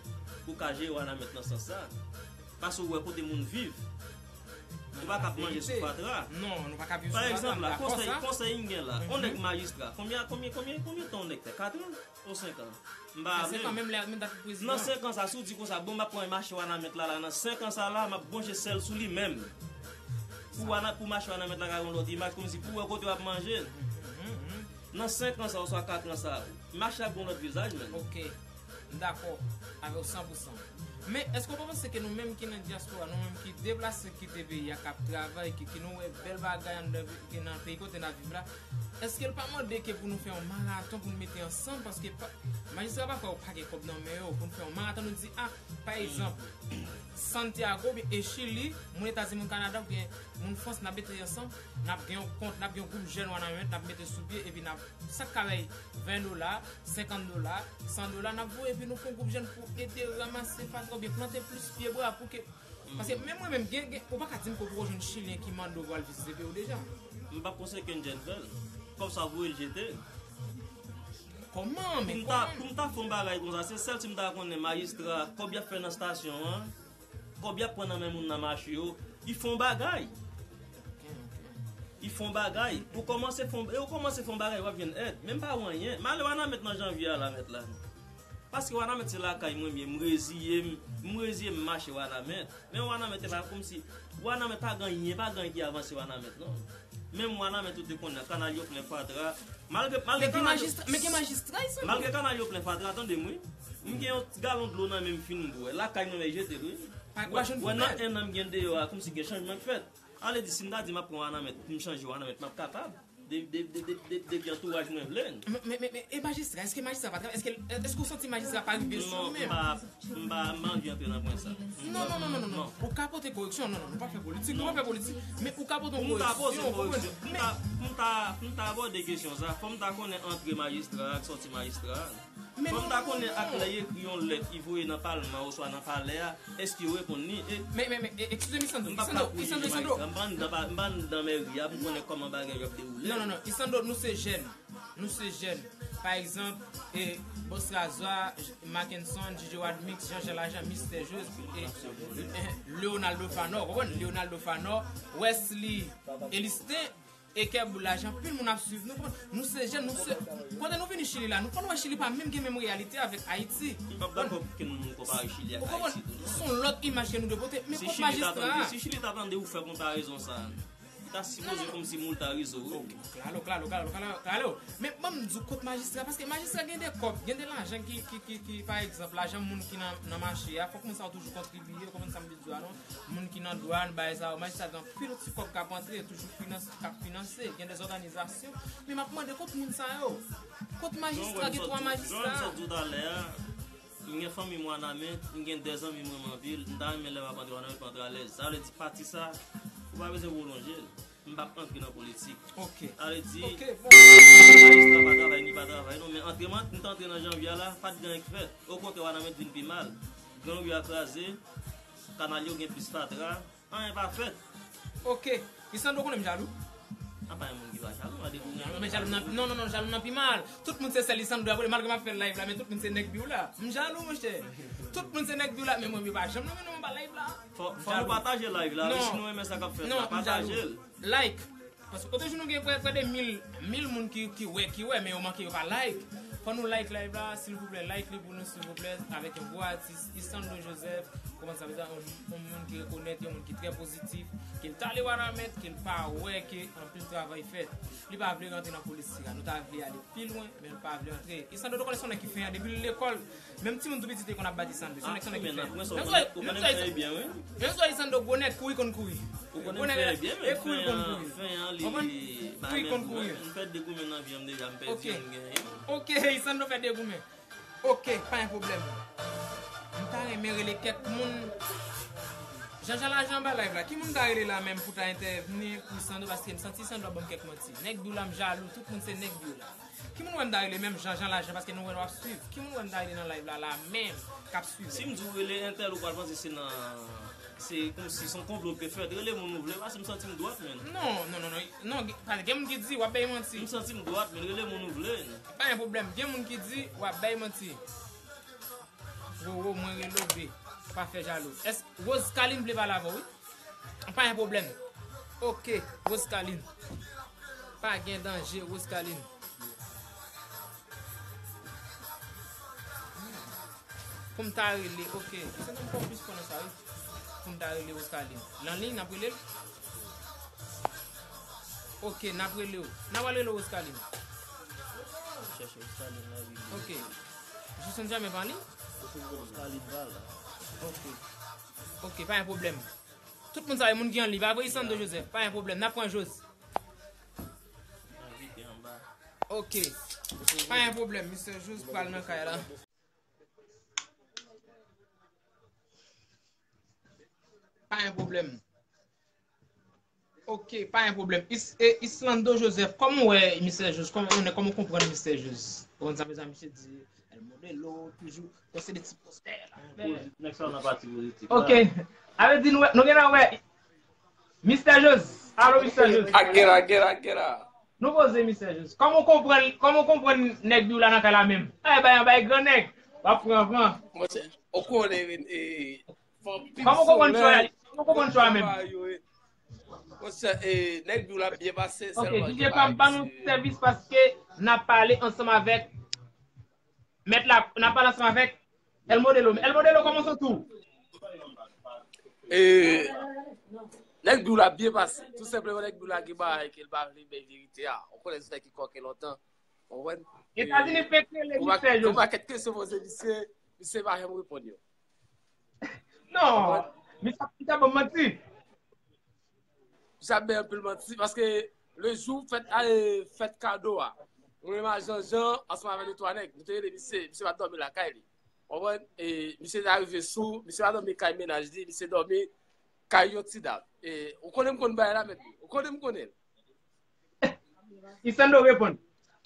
ou ka jere Wanament nan sans sa. Paske ou wè kote moun viv. Ou pa ka ap manje sou fatra. Non, nou pa ka viv sou fatra. Pa egzanp la, konsèy, konsèy m gen la. On nèg majistra, konbyen, konbyen, konbyen, konbyen tan on nèg fè? Kat an? Ou senk an? M pa vle. Nan senk an, menm lè, menm dat prezidan. Nan senk an sa, si w di konsa, bon, m ap pran mache Wanament la, la, nan senk an sa la, m ap bwonche sèl sou li menm. Pou Wana, pou mache Wanament la ka gen yon lòt imaj, kòmsi pou w wè kote w ap manje. Nan senk an sa, oswa kat an sa, mache ap gen yon lòt vizaj, menm. Ok. M dakò avè w san pou san. Men, èske w pa panse ke nou menm ki nan dyaspora, nou menm ki deplase, ki kite peyi a, k ap travay, ki, ki nou wè bèl bagay anndan, ki nan peyi kote n ap viv la, èske l pa mande ke pou nou fè yon maraton pou nou mete ansanm? Paske pa, majistra pa fè yon pakèt kòb nan men yo, pou nou fè yon maraton, nou di, a, pa egzanp, Santiago oubyen e Chili, moun Etazini, moun Kanada, oubyen moun Frans, n ap mete ansanm, n ap gen yon kont, n ap gen yon gwoup jèn Wanament, n ap mete sou pye, epi n ap, sa k ka bay ven dola, senkant dola, san dola, n ap voye, epi nou fè yon gwoup jèn pou ede ranmase fatra oubyen plante plis pye bwa pou ke, paske menm mwen menm, gen, gen, ou pa ka di m ke w poko jwenn Chilyen ki mande w pou al vizite peyi w deja. M p ap konseye kenn jèn fè l. Kòb sa voye l jete. Kòman? Men kòman? Pou m ta, pou m ta fè yon bagay konsa, se sèl si m ta konnen majistra, kòb y ap fè nan estasyon an, kòb y ap pran nan men moun nan mache yo, y fè yon bagay. Y fè yon bagay. Ou kòmanse fè yon, e ou kòmanse fè yon bagay, w ap jwenn èd. Men m pa wè anyen. M ale Wanament nan janvye a la, mèt la. Paske Wanament se lakay mwen m ye, m reziye m, m reziye m mache Wanament. Men Wanament e pa kòmsi, Wanament pa gen anyen, pa gen anyen ki avanse Wanament, non. Menm Wanament ou te konnen, kanal yo plen fatra. Malgre, malgre kanal yo, men gen majistra, men gen majistra isann. Malgre kanal yo plen fatra, tande m wi. M gen yon ti galon dlo nan men m fin bwè. Lakay mwen men jete l wi. Wè, wè nan en an m gen deyò a, kòmsi gen chanjman k fèt. Ale di, si m ta di m ap pran Wanament, pou m chanje Wanament, m ap kapab. De, de, de, de, de, depi antouraj mwen vle. Men, men, men, men, e majistra, èske majistra pa travay? Èske, èske w santi majistra pa rive sou ou menm? Non, m pa, m pa, m pa anvi antre nan pwen sa. Non, non, non, non, non, non. Ou ka pote koreksyon, non, non, nou pa fè politik, nou pa fè politik, men ou ka pote yon koreksyon, w konprann? Pou m ta, pou m ta, pou m ta abòde kesyon sa, fò m ta konnen antre majistra ak sòti majistra. Fò m ta konnen ak lè y ekri yon lèt, y voye nan palman oswa nan palè a, èske yo reponn li? E men, men, men, e, eskize m, Isandro, m p ap Isandro, ka kouri Isandro, sou Isandro. Majistra. M pa anndan pa, m pa anndan mèri a pou m konnen kòman bagay yo ap dewoule. Non, non, non, Isandro, nou se jèn. Nou se jèn. Pa egzanp, e, Bòs Razwa, Mackenson, J J Wadmix, Jean Jean Lajan, Mistè Jos, e, e, Leonardo Fanò, w konprann? Leonardo Fanò, Wesley, Elistin, e Kè Boul Lajan, anpil moun ap swiv nou. Nou se jèn, nou se, kote nou vini Chili la, nou konn wè Chili pa menm gen menm reyalite avèk Ayiti. M p ap dakò pou kenn moun konpare Chili ak Ayiti tou, non. Se yon lòt imaj ke nou dwe pote. Men kot majistra a? Si Chili ta tande ou fè konparezon sa a, li ta sipoze kòmsi moul ta rizo wi. Ok, klalo, klalo, klalo, klalo, klalo. Men ban m di w kot majistra, paske majistra gen de kòb, gen de lajan ki, ki, ki, ki, pa egzanp, lajan moun ki nan, nan mache a, fòk moun sa yo toujou kontribye, w konprann sa m vle di w a non? Moun ki nan dwàn, bagay sa yo, majistra gen anpil ti kòb k ap antre, toujou finans, k ap finanse, gen de zòganizasyon. Men m ap mande, kot moun sa yo? Kot majistra, gen twa majistra? Jan m sot di w talè a, m gen fanmi m Wanament, m gen de zanmi m renmen anpil, m ta renmen lè m ap antre Wanament pou antre alèz. Sa vle di pati sa, ou pa bezwen pwolonje l. M p ap antre nan politik. Ok. Sa vle di, majistra pa travay ni pa travay non, men antre m, m t antre nan janvye a la, pa t gen anyen k fèt. Okontrè, Wanament vin pi mal. Gran ri a kraze, kanal yo gen plis fatra, anyen pa fèt. Ok. Lisandro konnen m jalou. A pa yon moun ki pa jalou, a depi ou gen. Men jalou nan, non, non, non, jalou nan pi mal. Tout moun se sèl Lisandro ap rele, malgre m ap fè live la, men tout moun se nèg Biw la. M jalou, monchè. Tout moun se nèg Biw la, men mwen, m pa janm nonmen non m anba live la. Fò, fò nou pataje live la, wi, si nou renmen sa k ap fèt la, pataje l. Like. Paske otoujou nou gen prè, prè de mil, mil moun ki, ki wè, ki wè, men yo manke, yo pa like. Fò nou like live la, silvouplè, like li pou nou, silvouplè, avèk yon gwo atis, Isandro Joseph, kòman sa fè sa, yon, yon moun ki rekonèt, yon moun ki trè pozitif, ke l t ale Wanament, ke l pa wè ke anpil travay fèt. Li pa vle rantre nan politik la, nou ta vle ale pi lwen, men l pa vle antre. Isandro, nou konnen se yon nèg ki fè an depi l lekòl, menm timoun tou piti te konn ap bat Isandro. Se yon nèg, se yon nèg ki fè an. Menm swa, menm swa Isandro gwo nèg, kouri konn kouri. Ou konnen m fè byen, men fè an, fè an li, li pa menm kou, m fè de goumen nan vi an m deja, m pèdi an, m genyen. Ok, Isandro fè de goumen. Ok, pa gen pwoblèm. M ta renmen rele kèk moun. Jan Jan Lajan anba live la. Ki moun m ta rele la menm pou ta entèvni pou Isandro, paske m santi Isandro ap ban m kèk manti. Nèg Biw la, m jalou, tout moun se nèg Biw la. Ki moun wè m ta rele menm Jan Jan Lajan, paske nou wè w ap swiv? Ki moun wè m ta rele nan live la, la menm, k ap swiv? Si m di w rele entèl, ou pral panse se nan, se kòmsi se yon konplo ke fèt. Rele moun ou vle, paske m santi m dwat, menn. Non, non, non, non. Non, gen, paske gen moun ki di w ap bay manti. M santi m dwat, menn. Rele moun ou vle. Pa gen pwoblèm. Gen moun ki di w ap bay manti. Roro, mwen rele w vre. Pa fè jalou. Èske Rose Caline vle pale avè w, wi? Pa gen pwoblèm. Ok, Rose Caline. Pa gen danje, Rose Caline. Pou m ta rele, ok. Se nan m plis konnen sa, wi. Pou m ta rele Rose Caline. Nan liy, n ap rele l? Ok, n ap rele w. N ap rele Rose Caline. Chèche Rose Caline nan liy. Ok. Jisonn Jamen pa li? Rose Caline pa la. Ok. Ok, pa gen pwoblèm. Tout moun sa yo, moun ki an liy, pa vre, Isandro Joseph, pa gen pwoblèm, n ap pran Jose. Ok. Pa gen pwoblèm, Mister Jose pral nan kay la. Pa gen pwoblèm. Ok, pa gen pwoblèm. Is, e, Islando Joseph, kòman w wè Mister Jose? Kòman w konprann Mister Jose? Ou konn sa, mezanmi, misye di, El Modelo, toujou, bon, se de ti postè la. Nèg sa nan pati politik la. Ok. Sa vle di nou, nou gen wè Mister Jose. Alo, Mister Jose. Agera, agera, agera. Nou poze, Mister Jose. Kòman w konprann, kòman w konprann nèg di w la nan kay la menm? Ay, bay, bay, gran nèg. W ap pran van. Monchè, ou konnen, men, e, fè anpil solèy. Kòman w konprann chwa a? Kòman w konprann chwa a menm? Monchè, e, nèg di w la byen pase, sèlman gen bagay ki... Ok, D J Pam, ban nou sèvis paske n ap pale ansanm avèk mèt la, n ap pale ansanm avèk El Modelo. El Modelo, kòman w santi w? E, nèg di w la byen pase. Tou senpleman, nèg di w la gen bagay ke l pa vle bay verite a. Ou konnen se nèg ki kòken lontan. Ou konprann? Etazini fenk rele Mister Jose. Yon pakèt kesyon poze misye, misye pa janm reponn yo. Non, misye ap, misye ap ban m manti. Misye ap bay anpil manti, paske le jou fèt, e, fèt kado a, mwen menm ak Jan Jan, ansanm avèk de twa nèg, nou te rele misye, misye pa t dòmi lakay li. Ou konprann? E, misye te arive sou, misye pa dòmi kay mennaj li, misye dòmi kay yon ti dam. E, ou konnen m konn bagay la, mèt. Ou konnen m konnen l. Isandro reponn.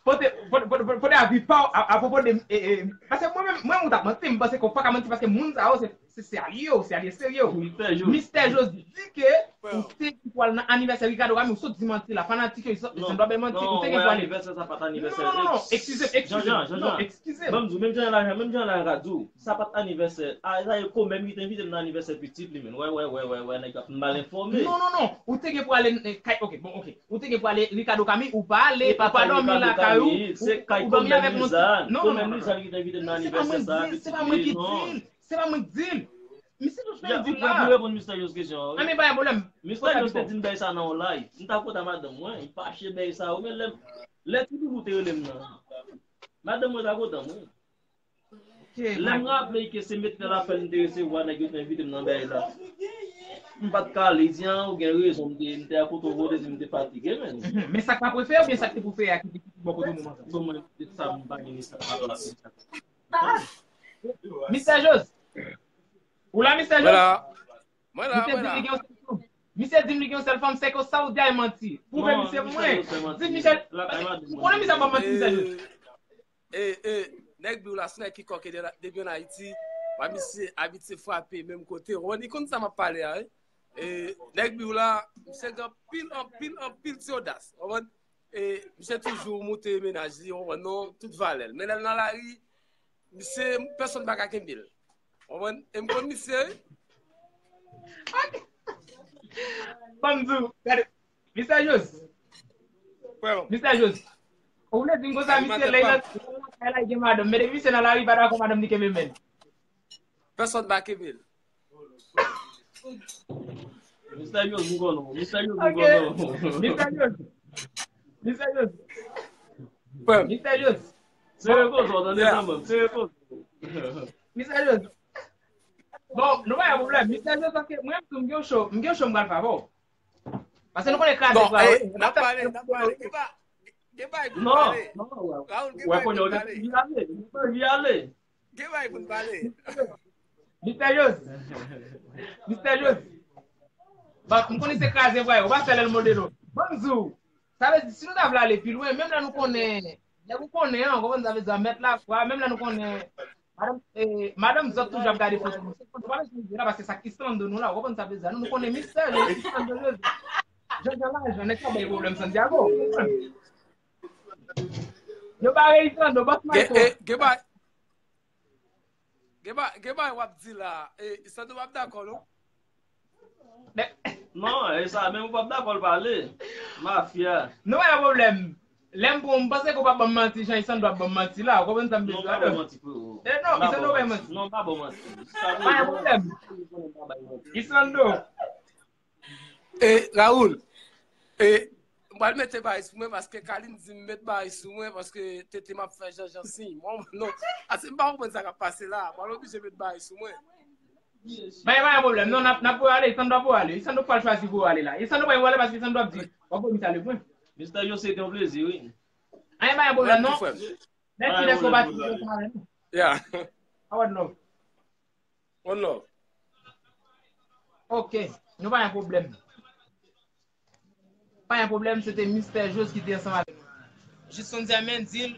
Pote, pote, pote, pote, pote avi pa w a, apwopo de, e, e, paske mwen menm, mwen menm ou t ap manti, m panse ke w pa ka manti paske moun sa yo se, se, se alye w, se alye serye w. Mister Jose. Mister Jose di ke ou te gen pou al nan anivèsè Ricardo Camille, ou sot di manti la, fanatik yo, Isandro ap bay manti, ou te gen pou ale. Non, non, non, anivèsè sa pa t anivèsè. Non, non, non, non, eskize m, eskize m. Jan Jan, Jan Jan. Non, eskize m. Ban m di w, menm jan la, menm jan la ka di w, sa pa t anivèsè. A, sa e komè m ki te envite m nan anivèsè pitit li, menn. Wè, wè, wè, wè, wè, nèg ap mal enfòme. Non, non, non. Ou te gen pou ale, e, kay, ok, bon, ok. Ou te gen pou ale Ricardo Camille, ou pa ale, ou pa dòmi lakay ou, ou dòmi avèk moun. Non, non, non, non. Se pa mwen ki di l, se pa mwen ki di l. Misye jis fè di la. Mwen reponn Mister Jose kesyon an, wi. Anben, pa gen pwoblèm. Mister Jose te di m bay sa nan yon live. M ta kontan madanm mwen, m fache bay sa, wi, men lè, lè ti doudou te rele m nan. Madanm mwen ta kontan mwen. Lè m raple ke se Metrèl Afèl m te resevwa, nèg yo te envite m nan bagay la. M pa t ka ale, di an, ou gen rezon, m te, m te akote w vòlè, di m te fatige, menn. Men sa k pa prefere oubyen sa k te prefere a ki te pi bon kote w moman sa? Bon, mwen, sa m pa gen sa. Mister Jose. Ou la, Mister Jose? Mwen la. Mwen la, mwen la. Misye di m li gen yon sèl fanm, se ke sa w di a e manti. Pwouve misye pou mwen. Di Michel, ou konnen misye ap ban manti, Mister Jose. E, e, nèg di w la, se nèg ki kòke de la, depi ann Ayiti, pa misye abitye frape menm kote. Ou konprann, li konn sa m ap pale a, wi. E, nèg di w la, misye gen anpil, anpil, anpil ti odas. Ou konprann? E, misye toujou moute mennaj li, ou konprann, non, tout valè l. Men lè l nan lari, misye, pèsonn pa ka kenbe l. Ou konprann? E m konn misye, wi. Ban m di w, gade, Mister Jose. Frè m. Mister Jose. Ou vle di m konsa, misye, lè l nan kay la, li gen madanm. Men depi misye nan lari, li pa dakò madanm li kenbe men l. Pèsonn pa kenbe l. Mister Jose, m konnen w. Mister Jose, m konnen w. Mister Jose. Mister Jose. Frè m. Mister Jose. Sere koze w, tande, kanmenm. Sere koze w. Mister Jose. Bon, nou pa gen pwoblèm. Mister Jose, paske mwen menm tou, m gen yon show, m gen yon show m pral fè avè w. Paske nou konnen kraze, non, kraze, eh, n ap pale, n ap pale. Gen pa, gen pa pou n pale. Non, non, wè. Raoul, gen pa pou n pale. Gen pa pou n pale. Gen bagay pou n pale. Mister Jose. Mister Jose. Bon, m konnen se kraze vre, ou pa sèl El Modelo. Ban m di w. Sa vle di, si nou ta vle ale pi lwen, menm lè nou konnen Lè nou konnen an, ou konprann sa vle di, mèt lafwa, menm lè nou konnen, madanm, eh, madanm zòt toujou ap gade foto nou. Se foto pa bezwen di la, paske sa k Islando nou la, ou konprann sa vle di. Nou, nou konnen mistè, Islando Joseph. Jan jan lajan, nèg sa bay pwoblèm Santiago. Yo bare Islando, bòs Michael. Gen ba, gen ba w ap di la, eh, Islando p ap dakò, non? Non, e sa menm ou p ap dakò l pale. Mafya. Nou pa gen pwoblèm. Lè m pran, m panse ke w pa ban m manti, jan Islando ap ban m manti la. Ou konprann sa m vle di la? Non, m pa ban manti, frero. Eh, non, Islando bay manti. Non, m pa ban manti. Pa gen pwoblèm. Islando. E Raoul, e m pral mete bagay sou mwen paske Kalin di m met bagay sou mwen paske tete m ap fè jan jan siy. Mwen, non, ase m pa konprann sa k ap pase la. Mwen oblije met bagay sou mwen. Men pa gen pwoblèm. Non, n ap, n ap voye ale. Islando ap voye ale. Islando pral chwazi voye ale la. Islando pral voye ale paske Islando ap di, w ap voye misye ale pou mwen. Mistè José, se te yon plezi, wi. Anyen pa gen pwoblèm, non. Mèsi dèske w patisipe ansanm avè nou. Yeah. One love. One love. Ok, nou pa gen pwoblèm. Pa gen pwoblèm, se te Mistè Jos ki te ansanm avè nou. Jis yon dènye men di l,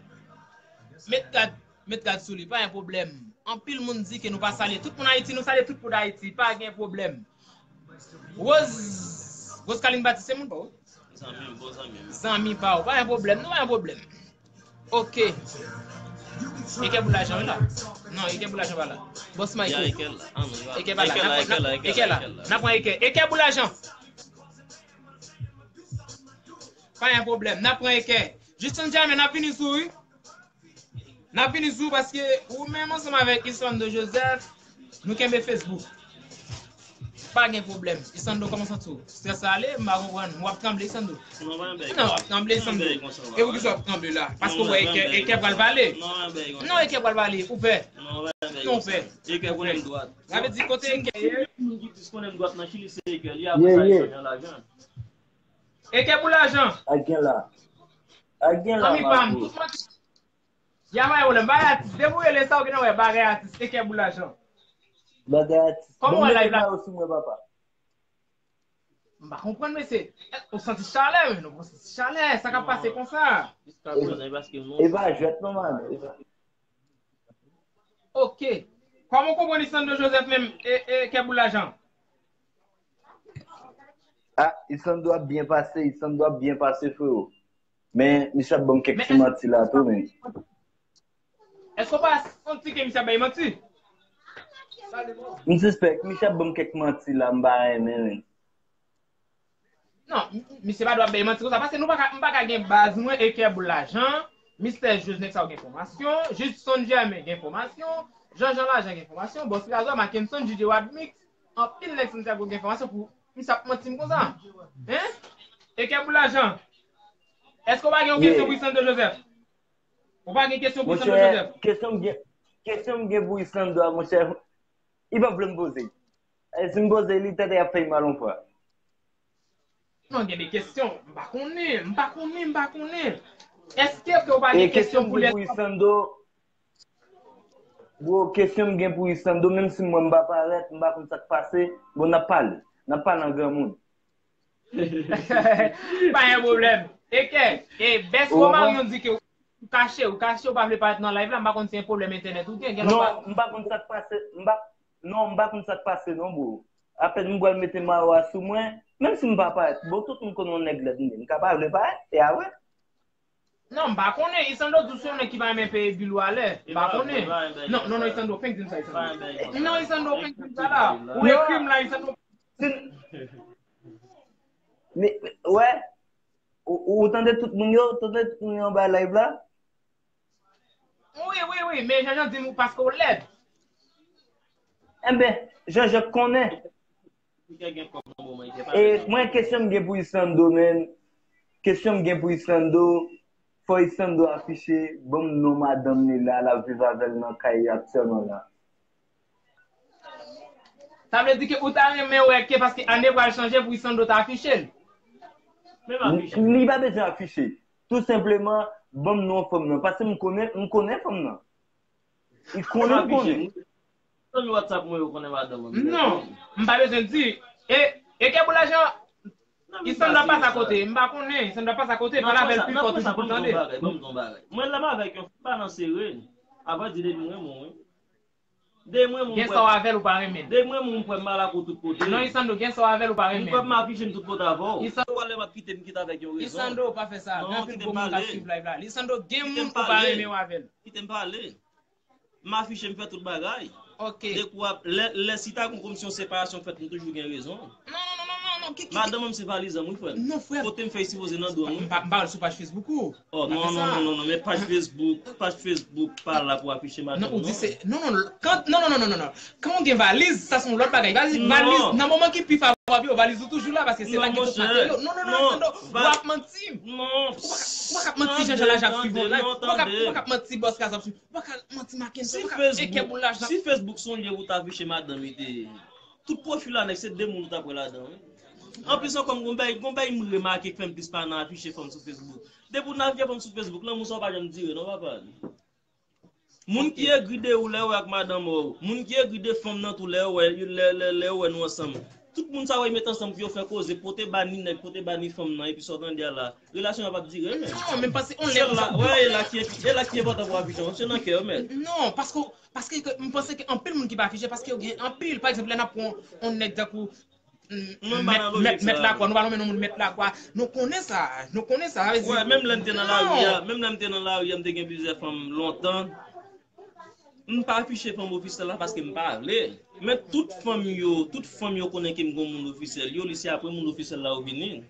met gad, met gad sou li, pa gen pwoblèm. Anpil moun di ke nou pa salye tout moun Ayiti, nou salye tout moun Ayiti, pa gen pwoblèm. Rose, Rose Kalin Batis, se moun pa w? Zanmi, bon zanmi. Zanmi pa w, pa gen pwoblèm, nou pa gen pwoblèm. Ok. Eke boulajan la. Non, eke boulajan pa la. Bòs Mike. Eke la. Eke pa la. Eke la, eke la, eke la. N ap pran eke. Eke boulajan. Pa gen pwoblèm. N ap pran eke. Justin Jaime, n ap vini sou, wi. N ap vini sou paske ou menm ansanm avèk Islando Joseph, nou kenbe Facebook. Pa gen pwoblèm. Islando, kòman w santi w? Strès la ale? M pa konprann. W ap tranble, Islando? Non, w ap tranble, Islando. E ou ki sa w ap tranble la? Paske w wè Eke, Eke pral pale. Non, Eke pral pale. Ou pè? Non, ou pè. Eke konnen m dwat. Sa vle di kote Eke ye? Moun ki plis konnen m dwat nan Chili se Eke. Li apre sa, li chanje lajan. Eke pou lajan. Ak gen la. Ak gen la, zanmi pa m, tout manti. Ya pa gen pwoblèm, bagay atis. Depi w rele sa, ou gentan wè bagay atis. Eke pou lajan. Bagay atis. Kòman w wè live la? Sou mwen, papa. M pa konprann, mesye. Ou santi chalè, men nou santi chalè. Sa k ap pase konsa? E pa jwèt, non, man. E pa Ok. Kòman w konprann Islando Joseph menm, e, e, kè pou lajan? Ah, Islando ap byen pase, Islando ap byen pase, freo. Men, misye ap ban m kèk ti manti la tou, men. Èske w pa santi ke misye ap bay manti? M sispèk, misye ap ban m kèk manti la, m pa renmen, men. Non, m- misye pa dwe ap bay manti konsa, paske nou pa ka, m pa ka gen baz mwen e kè pou lajan, Mistè Joj nèg sa yo gen enfòmasyon, Judson Germain gen enfòmasyon, Jean Jean Lajan gen enfòmasyon, Bòs Razò, Mackenson, J J Wadmix, anpil nèg Santiago gen enfòmasyon pou misye ap manti m konsa. Hein? E kè pou lajan. Èske w pa gen yon kesyon pou Islando Joseph? Ou pa gen kesyon pou Islando Joseph? Kesyon m gen, kesyon m gen pou Islando a, monchè, li pa vle m poze. E si m poze li, tèt li ap fè l mal yon fwa. Non, gen de kesyon. M pa konnen, m pa konnen, m pa konnen. Èske ke w pa gen kesyon pou lè? Bro, kesyon m gen pou Islando, menm si m wè m pa parèt, m pa konn sa k pase, bon, n ap pale. N ap pale an granmoun. Pa gen pwoblèm. E kè, e bès Omarion di ke ou kache, ou kache, ou pa vle parèt nan live la, m pa konn si se pwoblèm entènèt ou gen, gen lòt pa. Non, m pa konn sa k pase, m pa, non, m pa konn sa k pase non, bro. Apèn m pral mete mayo a sou mwen, menm si m pa parèt, bon, tout moun konnen yon nèg lèd m ye, m ka pa vle parèt, e a vre. Non, m pa konnen, Islando di w se yon nèg ki pa renmen peye bil ou alè, m pa konnen. Non, non, non, Islando, fenk di m sa, Islando. Non, Islando, fenk di m sa la. Ou ekri m la, Islando. Wè, ou, ou tande tout moun yo, ou tande tout moun yo anba live la? Wi, wi, wi, men Jean Jean di m ou paske w lèd. Enben, Jean Jean konnen. E mwen, kesyon m gen pou Islando, men, kesyon m gen pou Islando, fò Islando afiche, ban m non madanm li la, l ap viv avè l nan kay aktyèlman la. Sa vle di ke ou ta renmen wè ke, paske ane pral chanje pou Islando ta afiche l. Li pa bezwen afiche. Tou senpleman, ban m non fanm nan. Paske m konnen, m konnen fanm nan. Li konnen, m konnen. Zanmi WhatsApp mwen yo konnen madanm mwen. Non, m pa bezwen di. E, e kè pou lajan, Isandra pase akote, m pa konnen, Isandra pase akote, pale avè l pi fò toujou pou tande. Mwen lè m avèk yon fi, m pa nan sere. Avan di depi m renmen w, wi. Depi m renmen w, m kwè. Gen sa w avè l ou pa renmen. Depi m renmen w, m kwè m mal ak ou tout kote. Non, Isandro, gen sa w avè l ou pa renmen. M kwè m afiche m tout kote avè w. Isan- Ou wè lè m ap kite m kite avèk yon rezon. Isandro, pa fè sa. Non, kite m pale. Gen anpil gwo moun k ap swiv live la. Isandro, gen moun ou pa renmen w avè l. Kite m pale. M afiche m fè tout bagay. Ok. Depi w ap, lè, lè si ta gon kòmsi yon separasyon fèt, m toujou gen rezon. Non, non, non, non, non, non. Ki, ki, madanm an se valiz an m, wi, frè m. Non, frè m. Kote m fè sipoze nan dwèt m, wi. M pa, m pa wè l sou paj Facebook ou. Oh, non, non, non, non, non, men paj Facebook, paj Facebook pa la pou afiche madanm, non. Non, ou di se, non, non, non, kan, non, non, non, non, non, non. Kan ou gen valiz, sa se yon lòt bagay. Valiz, valiz, nan moman ki pi favorab yo, valiz ou toujou la, paske se la ki tout materyo. Non, non, non, non, non, non, w ap manti. Non. Ou pa ka, ou pa ka ap manti jan jan la j ap swiv ou la. Ou pa ka, ou pa ka ap manti bòs la j ap swiv. Ou pa ka manti Mackenson, ou pa ka, e kè boulaj la. Si Facebook se yon lye pou w ta afiche madanm, li te, tout pwofil la nèg, se de moun ou t ap wè ladan, wi. Anplis ankò, m gon bagay, gon bagay m remake k fè m plis pa nan afiche fanm sou Facebook. Depi w nan afiche fanm sou Facebook, lanmou sa w pa janm dire, non, papa. Moun ki egri de ou lè yo wè ak madanm ou, moun ki egri de fanm nan tou lè yo wè, lè, lè, lè yo wè nou ansanm. Tout moun sa yo met ansanm pou yo fè koze, pote ba ni nèg, pote ba ni fanm nan, epi sa w tande a la. Relasyon an p ap dire, men. Non, men pase on lè konsa. Wè, e la ki, e la ki enpòtan pou afiche, se nan kè yo, men. Non, paske, paske ke, m panse ke anpil moun ki pa afiche, paske yo gen anpil. Pa egzanp, lè n ap pran on nèg tankou, mm, mèt, mèt, mèt lakwa, nou pa nonmen non moun mèt lakwa. Nou konnen sa, nou konnen sa, sa vle di. Wè, menm lè m te nan lari a, menm lè m te nan lari a, m te gen plizyè fanm lontan. M pa afiche fanm ofisyèl la paske m pa vle. Men tout fanm yo, tout fanm yo konnen ke m gon moun ofisyèl yo, li se apre moun ofisyèl la yo vini.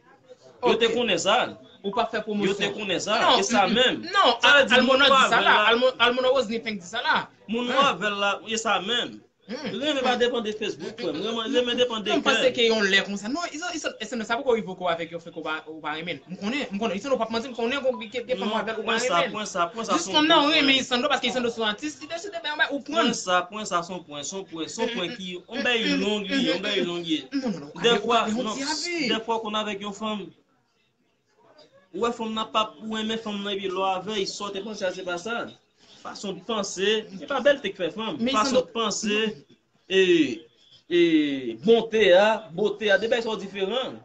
Yo te konnen sa. Ou pa fè pwomosyon. Yo te konnen sa. E sa menm. Non, Almono di sa la. Almono Rosny fenk di sa la. Moun nou avè l la, e sa menm. Renmen pa depann de Facebook, frè m. Renmen, renmen depann de kè. Non, m panse ke yon lè konsa. Non, Isan, Isan, Isan, sa poko rive w avèk yon fenk ou pa, ou pa renmen. M konnen, m konnen. Isan, ou p ap manti, m konnen gen, gen fanm avè l ou pa renmen. Jis fanm nan renmen Isan, paske Isan se yon atis, li deside bay yon bagay, ou pran. Pwen sa, pwen sa, se yon pwen, se yon pwen, se yon pwen ki, yon bagay long li ye, yon bagay long li ye. Dèfwa, non, dèfwa w konn avèk yon fanm, ou wè fanm nan p ap, ou renmen fanm nan, epi lè w avè l, sa w te panse a, se pa sa. Fason w panse, se pa bèlte k fè fanm. Fason w panse, e, e, bonte a, bote a, de bagay sa yo diferan.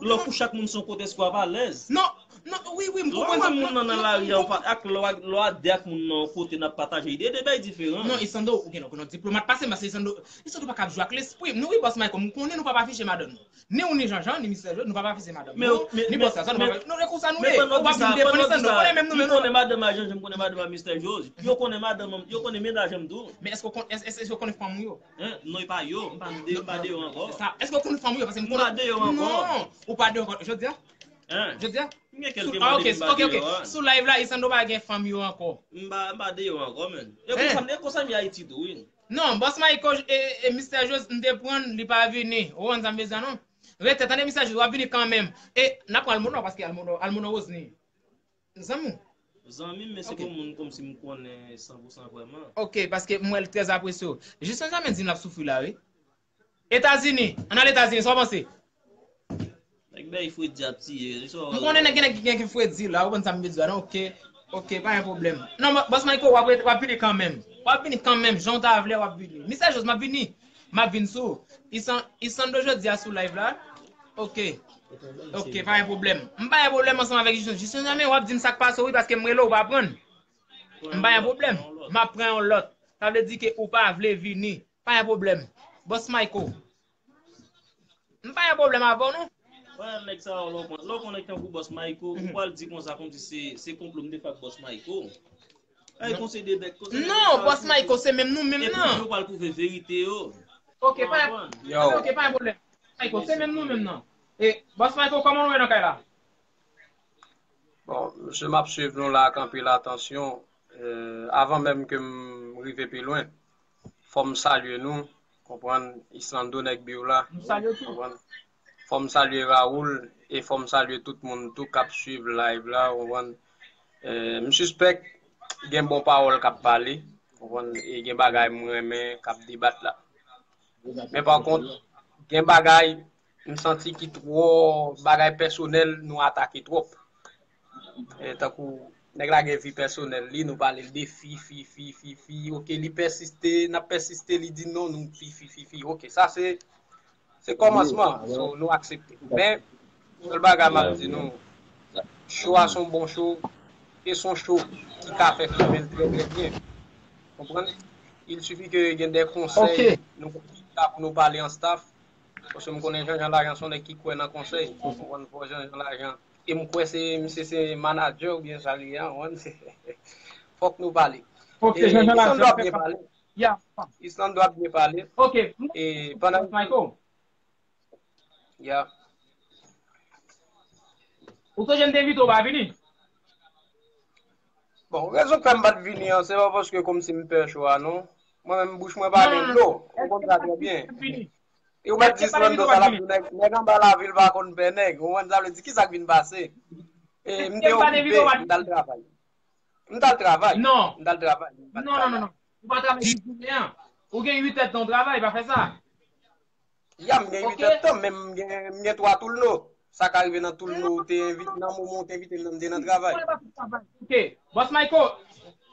Lè w kouche ak moun se yon kote èske w ap alèz. Non, non, wi, wi, m konprann sa. Lè w wè moun nan nan lari a, ak lè w a, lè w a de ak moun nan yon kote n ap pataje ide, de bagay diferan. Non, Isandro, ou gen lè w konn yon diplomat pase m, paske Isandro, Isandro pa ka ap jwe ak lespri m. Nou wi, bòs Michael, m konnen nou p ap afiche madanm nou. Ni ou, ni Janjan, ni Mistè Jòj, nou p ap afiche madanm nou, ni bòs la, nou p ap, non, e konsa nou ye. Ou pa vin defann Isann, nou konnen menm nou menm. Ou konnen madanm a Janjan, m konnen madanm a Mistè Jòj. Yo konnen madanm, yo konnen mennaj an m tou. Men èske w konn, èske, èske yo konnen fanm ou yo? Hein? Non, e pa yo, m pa de, m pa de yo ankò. Sa, èske w konn fanm ou yo? Paske m konnen. M pa de yo ankò. Non, ou pa de yo ankò. Jodi a? Hein? Jodi a? M gen kèlke mwa depi m pa de yo a. Sou live la, Isandro pa gen fanm yo ankò. M pa, m pa de yo ankò, menn. E konsa m, e konsa m ye Ayiti tou, wi. Non, bòs Michael, e, e, Mistè Jòj, m te pran l, li pa vini. Ou konprann sa m vle di a, non? Rete, tande, Mistè Jòj, w ap vini kanmenm. E, n ap pran Almono, paske Almono, Almono Rosny. Zanmi w. Zanmi m, men se gon moun kòmsi m konnen san pou san vrèman. Ok, paske m wè l trè apresye w. Jis yon zanmi di m l ap soufri la, wi. Etazini, ann al Etazini, sa w panse? Nèg bay fredi ap tiye, li sa w wè la. M konnen nèg, gen nèg ki gen fredi la, ou konprann sa m vle di a, non? Ok, ok, pa gen pwoblèm. Non, bò-, bòs Michael, w ap, w ap vini kanmenm. W ap vini kanmenm, jan w ta vle, w ap vini. Mistè Jòj, m ap vini. M ap vin sou ou. Isan-, Isandro jodi a sou live la. Ok. Ok, pa gen pwoblèm. M pa gen pwoblèm ansanm avèk Jisyon. Jisyon, zanmi, w ap di m sa k pase w, wi, paske m rele w, ou pa pran. M pa gen pwoblèm. M ap pran yon lòt. Sa vle di ke ou pa vle vini. Pa gen pwoblèm. Bòs Michael. M pa gen pwoblèm avè w, non. Wè, nèg sa yo, lè w konn, lè w konn nèg tankou bòs Michael, ou pral di konsa kòmsi se, se konplo m te fè ak bòs Michael. Ay, konse de bèk, konse de bèk. Non, bòs Michael, se menm nou menm nan. Epi yo pral pwouve verite yo. Ok, pa gen, ok, pa gen pwoblèm. Michael, se menm nou menm nan. E, bòs Michael, kòman nou ye nan kay la? Bon, mesye, m ap swiv nou la ak anpil atansyon. Eh, avan menm ke m rive pi lwen, fò m salye nou, konprann, Islando nèg Biw la, konprann. Fò m salye Raoul e fò m salye tout moun tou k ap swiv live la, konprann. Eh, m sispèk gen bon pawòl k ap pale, konprann, e gen bagay m renmen k ap debat la. Men pa kont, gen bagay m santi ki twò bagay pèsonèl nou atake twòp. E, tankou nèg la gen vi pèsonèl li, nou pale l de fi, fi, fi, fi, fi. Ok, li pèsiste, n ap pèsiste, li di non, nou fi, fi, fi, fi. Ok, sa se, se kòmansman, so, nou aksepte. Men, Sèl bagay m ap di nou, cho a se yon bon cho, e se yon cho ki ka fè filme l trè, trè byen. Konprann? Il suffit ke gen de konsèy, nou konn ki ta pou nou pale an staff, paske m konnen Jean Jean Lajan se yon nèg ki kwè nan konsèy. Ou konprann, fò Jean Jean Lajan. E m kwè se, misye se manadjè oubyen sa li ye a, ou konprann? Fòk nou pale. Ok, e Jean Jean Lajan, Islando ap byen pale. Islando ap byen pale. Ok, e pandan Michael. Ya. Ou sonje m te envite w pa vini? Bon, rezon k fè m pa t vini an, se pa paske kòmsi m pè cho a, non. Mwen menm, bouch mwen pa gen dlo. Ou konn sa trè byen. E ou mèt di Islando sa l ap di, nèg, nèg anba lavil pa konn pè nèg. Ou konprann sa vle di? Kisa k vin pase? E m te okipe, m t al travay. M t al travay. Non. M t al travay. M pa t travay. Non, non, non, non. Ou pa travay di jounen an. Ou gen uit èdtan w travay, pa fè sa. Ya, m gen uit èdtan, men m gen, m gen twa toulno. Sa ka rive nan toulno, ou te envite, nan moman ou te envite m nan, m te nan travay. Ok. Bòs Mayko,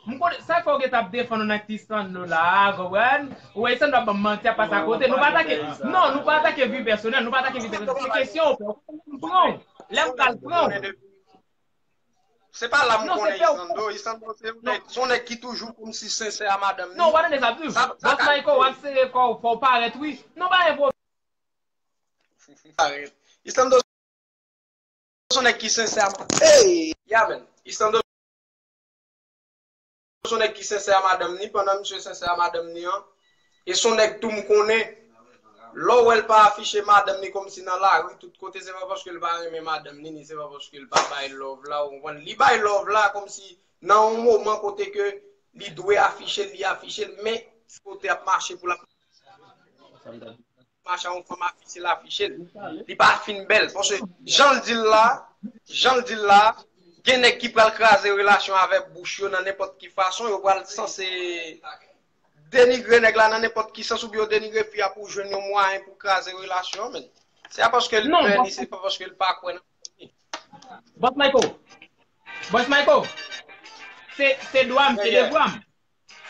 m konnen, sa fè w gen t ap defann ou nan Islando la, konprann? Ou wè Islando ap ban m manti, ap pase akote. Nou pa atake, non, nou pa atake vi pèsonèl, nou pa atake vi pèsonèl. Se kesyon w fè, ou konprann m pran w. Lè m pral pran w. Se pa la m konnen Islando. Islando se yon nèg, se yon nèg ki toujou kòmsi sensè a madanm li. Non, w pa tande sa m di w. Bòs Mayko, w ap sere kò w, fò w parèt, wi. Non, pa gen pwoblèm. Parèt. Islando se yon nèg ki sensè a madanm. Ey! Ya, men. Islando se yon nèg ki sensè a madanm ni, pandan misye sensè a madanm ni an, e se yon nèg tou m konnen, lè w wè l pa afiche madanm ni kòmsi nan lari, tout kote, se pa paske l pa renmen madanm ni, ni se pa paske l pa bay love la, ou konprann? Li bay love la kòmsi nan yon moman kote ke li dwe afiche l, li afiche l, men kote ap mache pou l ap mache a yon fanm afiche l afiche l. Li pa fin bèl. Paske jan l di l la, jan l di l la, gen nèg ki pral kraze relasyon avèk bouch yo nan nenpòt ki fason, yo pral sanse denigre nèg la nan nenpòt ki sans oubyen yo denigre fi a pou jwenn yon mwayen pou kraze relasyon an, men. Se pa paske l pè ni se pa paske l pa kwè nan li. Bòs Mayko. Bòs Mayko. Se, se dwa m, se devwa m.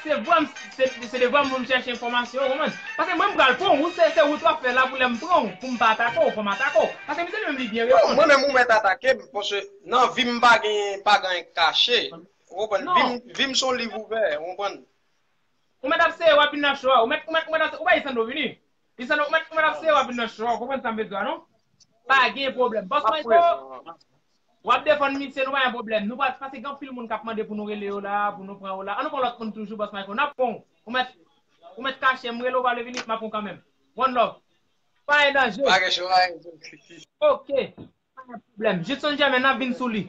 Se vwa m, se, se devwa m pou m chèche enfòmasyon, ou konprann? Paske mwen m pral pran w, se, se wout w ap fè la pou lè m pran w, pou m pa atake w, fò m atake w. Paske misye li menm li byen reponn. Non, mwen menm ou mèt atake m, paske nan vi m pa gen, pa gen anyen k kache. Ou konprann? Vi m, vi m se yon liv ouvè, ou konprann? Ou mèt ap sere w ap vin nan cho a, ou mèt, ou mèt, ou mèt ap, ou pa Islando vini? Islando, ou mèt, ou mèt ap sere w ap vin nan cho a, ou konprann sa m vle di w a, non? Pa gen pwoblèm. Bòs Mayko, w ap defann misye, nou pa gen pwoblèm. Nou pa, paske gen anpil moun k ap mande pou nou rele yo la, pou nou pran yo la. Ann nou pran lòt moun toujou, bòs Mayko. N ap pran w. Ou mèt, ou mèt kache, m rele w, pa vle vini, m ap pran w kanmenm. One love. Pa gen danje. Pa gen cho, pa gen cho. Ok. Pa gen pwoblèm. Judson Germain, n ap vin sou li.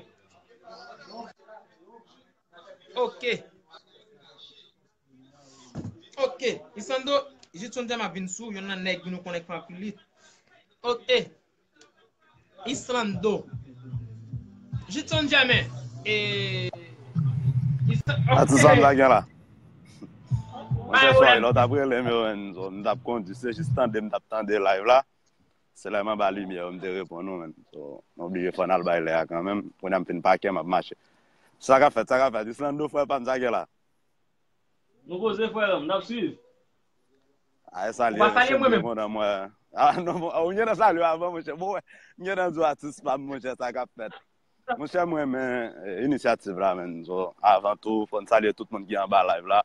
Ok. Ok. Islando, Judson Germain ap vin sou, youn nan nèg nou konnen k fè anpil lit. Ok. Islando. Judson Germain. E. Atis sa m ta gen la. Monchè, swa lè w t ap rele m yo, menn, so, m t ap kondi, se jis tande m t ap tande live la. Se lè m anba limyè yo, m te reponn ou, menn. So, m oblije fò n al bay lè a kanmenm. Kounye a m fin pake, m ap mache. Sa k ap fèt, sa k ap fèt. Islando, frè pa m, sa k gen la? Nou poze, frè m, n ap swiv. Ay, salye, ou pa salye mwen menm. Kontan mwen. Ah, non, bon, ou gentan salye avan, monchè. Bon, wè, m gentan di w atis pa m, monchè, sa k ap fèt. Monchè, m renmen, eh, inisyativ la, menn. So, avan tou, fò n salye tout moun ki anba live la.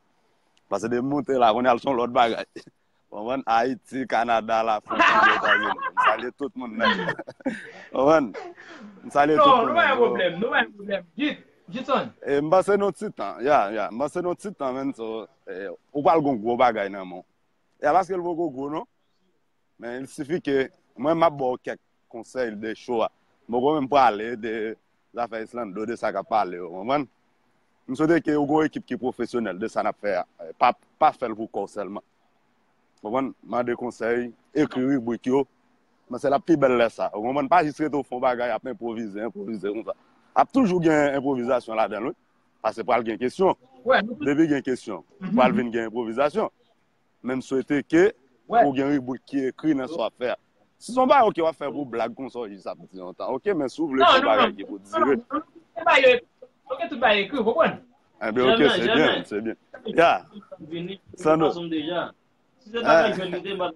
Paske depi m moute la, kounye a l se yon lòt bagay. Konprann? Ayiti, Kanada, Lafrans, Etazini. M salye tout moun nèt. Konprann? M salye tout moun nèt. Non, nou pa gen pwoblèm, nou pa gen pwoblèm. Jit, Jitson. E m panse nou ti tan, ya, ya. M panse nou ti tan, menn, so, eh, ou pral gon gwo bagay nan men w. E pa paske l poko gwo, non. Men il sifi ke mwen, m ap ba w kèk konsèy de cho a. M poko menm prale de zafè Islando, de sa k ap pale yo, konprann? M swete ke ou gon ekip ki pwofesyonèl de sa n ap fè a. Pa, pa fè l pou kò w sèlman. Konprann? Mande konsèy, ekri ribrik yo. Men se l ap pi bèl lè sa. Ou konprann? Pa jis rete w fè yon bagay, ap enpwovize, enpwovize konsa. Ap toujou gen enpwovizasyon ladan l, wi. Paske pral gen kesyon. Depi gen kesyon, pral vin gen enpwovizasyon. Men m swete ke ou gen ribrik ki ekri nan sa w ap fè a. Si se yon bagay, ok, w ap fè pou blag konsa, w jis ap di yon tan. Ok, men si w vle fè yon bagay ki pou dire. Ok, tout bagay ekri, w konprann? Enben, ok, se byen, se byen. Ya. Sando. Si se ta fè jwèt li te bat.